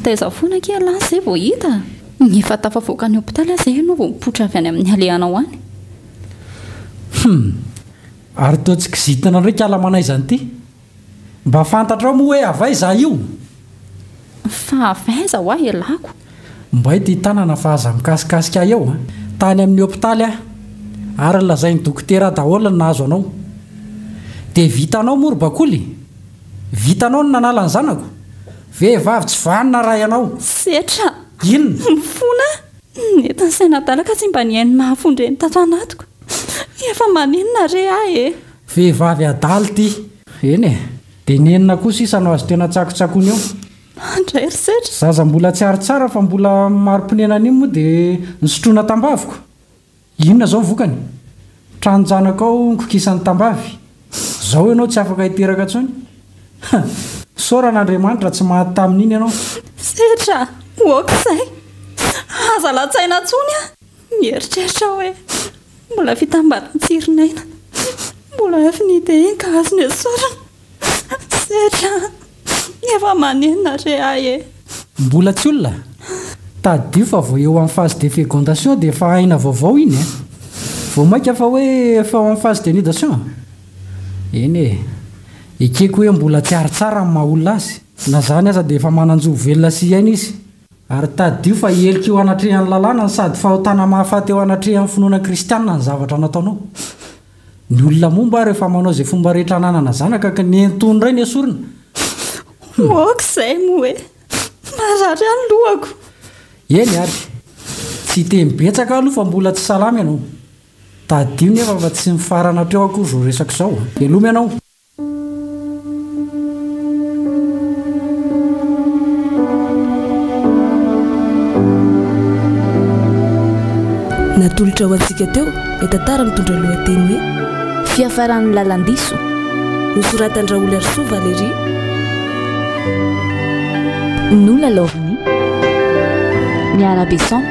Taiza foana akia ialahy izay vao hita? Efa tafavoaka ny hopitaly aza ianao vao mipoitra avy any amin'ny alehanao any. Hum! Ary toa tsy kizitina indray kala manaiza an'ity? Mba fantatrao moa hoe avy aiza aho io? Fa avy aiza hoa ialako? Mbay ity tanana fa aza mikasikasika ahy eo a! Tany amin'ny hopitaly aho ary nolazain'ny dokotera daholo ny nahazo anao. Dia vitanao moa ry bakoly? Vitanao ny nanala ny zanako? Vehivavy tsy vanona raha ianao! Setra! Inona? Mifona aho! Nentin'ny saina adala ka tsy mba nihaino ny maha-fon-dreny tato anatiko. Efa manenina re aho e! Vehivavy adala ity! Eny e! Dia nenina koa sisa no azo tena tsakotsakoina eo. Andray ry Setra! Zaza mbola tsy ary tsara fa mbola mari-ponenana iny moa dia nisotroina tambaviko. Inona izao ny vokany? Tranon-janakao nikokisan'ny tambavy. Izao ianao tsy afaka hiteraka intsony. Ha! Isaorana Andriamanitra tsy maty tamin'iny ianao. Setra! Ok izay! Aza latsaina intsony aho! Mieritreritra hoe mbola fitambaran-tsirin'aina, mbola infinité iny ka azo nesorina. Setra a! Efa manenina re ahy e! Mbola tsy olona? Tadidio fa vao eo amin'ny phase de fécondation dia efa aina vaovao iny e! Vao mainka fa hoe efa ao amin'ny phase de nidation? Eny e! Ekeko hoe mbola tsy ary tsara ny maha olona azy. Na izany aza dia efa manan-jo ho velona sy hiaina izy. Ary tadidio fa heloka eo anatrehan'ny lalàna no sady fahotana mahafaty eo anatrehan'ny finoana kristianina ny zavatra nataonao. Ny olona momba ary efa manao izay fomba rehetra hananana zanaka ka ny entony indray no esorina. Hum. Ok izay moa e! Marary ahy ny lohako. Eny ary. Tsy hiteny betsaka aho aloha fa mbola tsy salama ianao. Tadidio nefa fa tsy mifarana hatreo akory izao resaka izao a. Veloma ianao. Natolotra ho antsika teo ilay tantara mitondra lohateny hoe Fiafaran'ny lalan-diso. Nosoratan-dRaoliharisoa Valérie. Nolalaovin'i Miara Besson,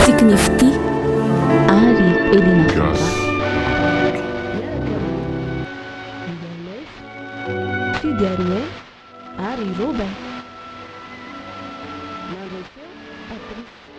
Tsiky ny Fitia ary Elina Fara. Fidy Ariel ary Robin. Nandray feo Patrice.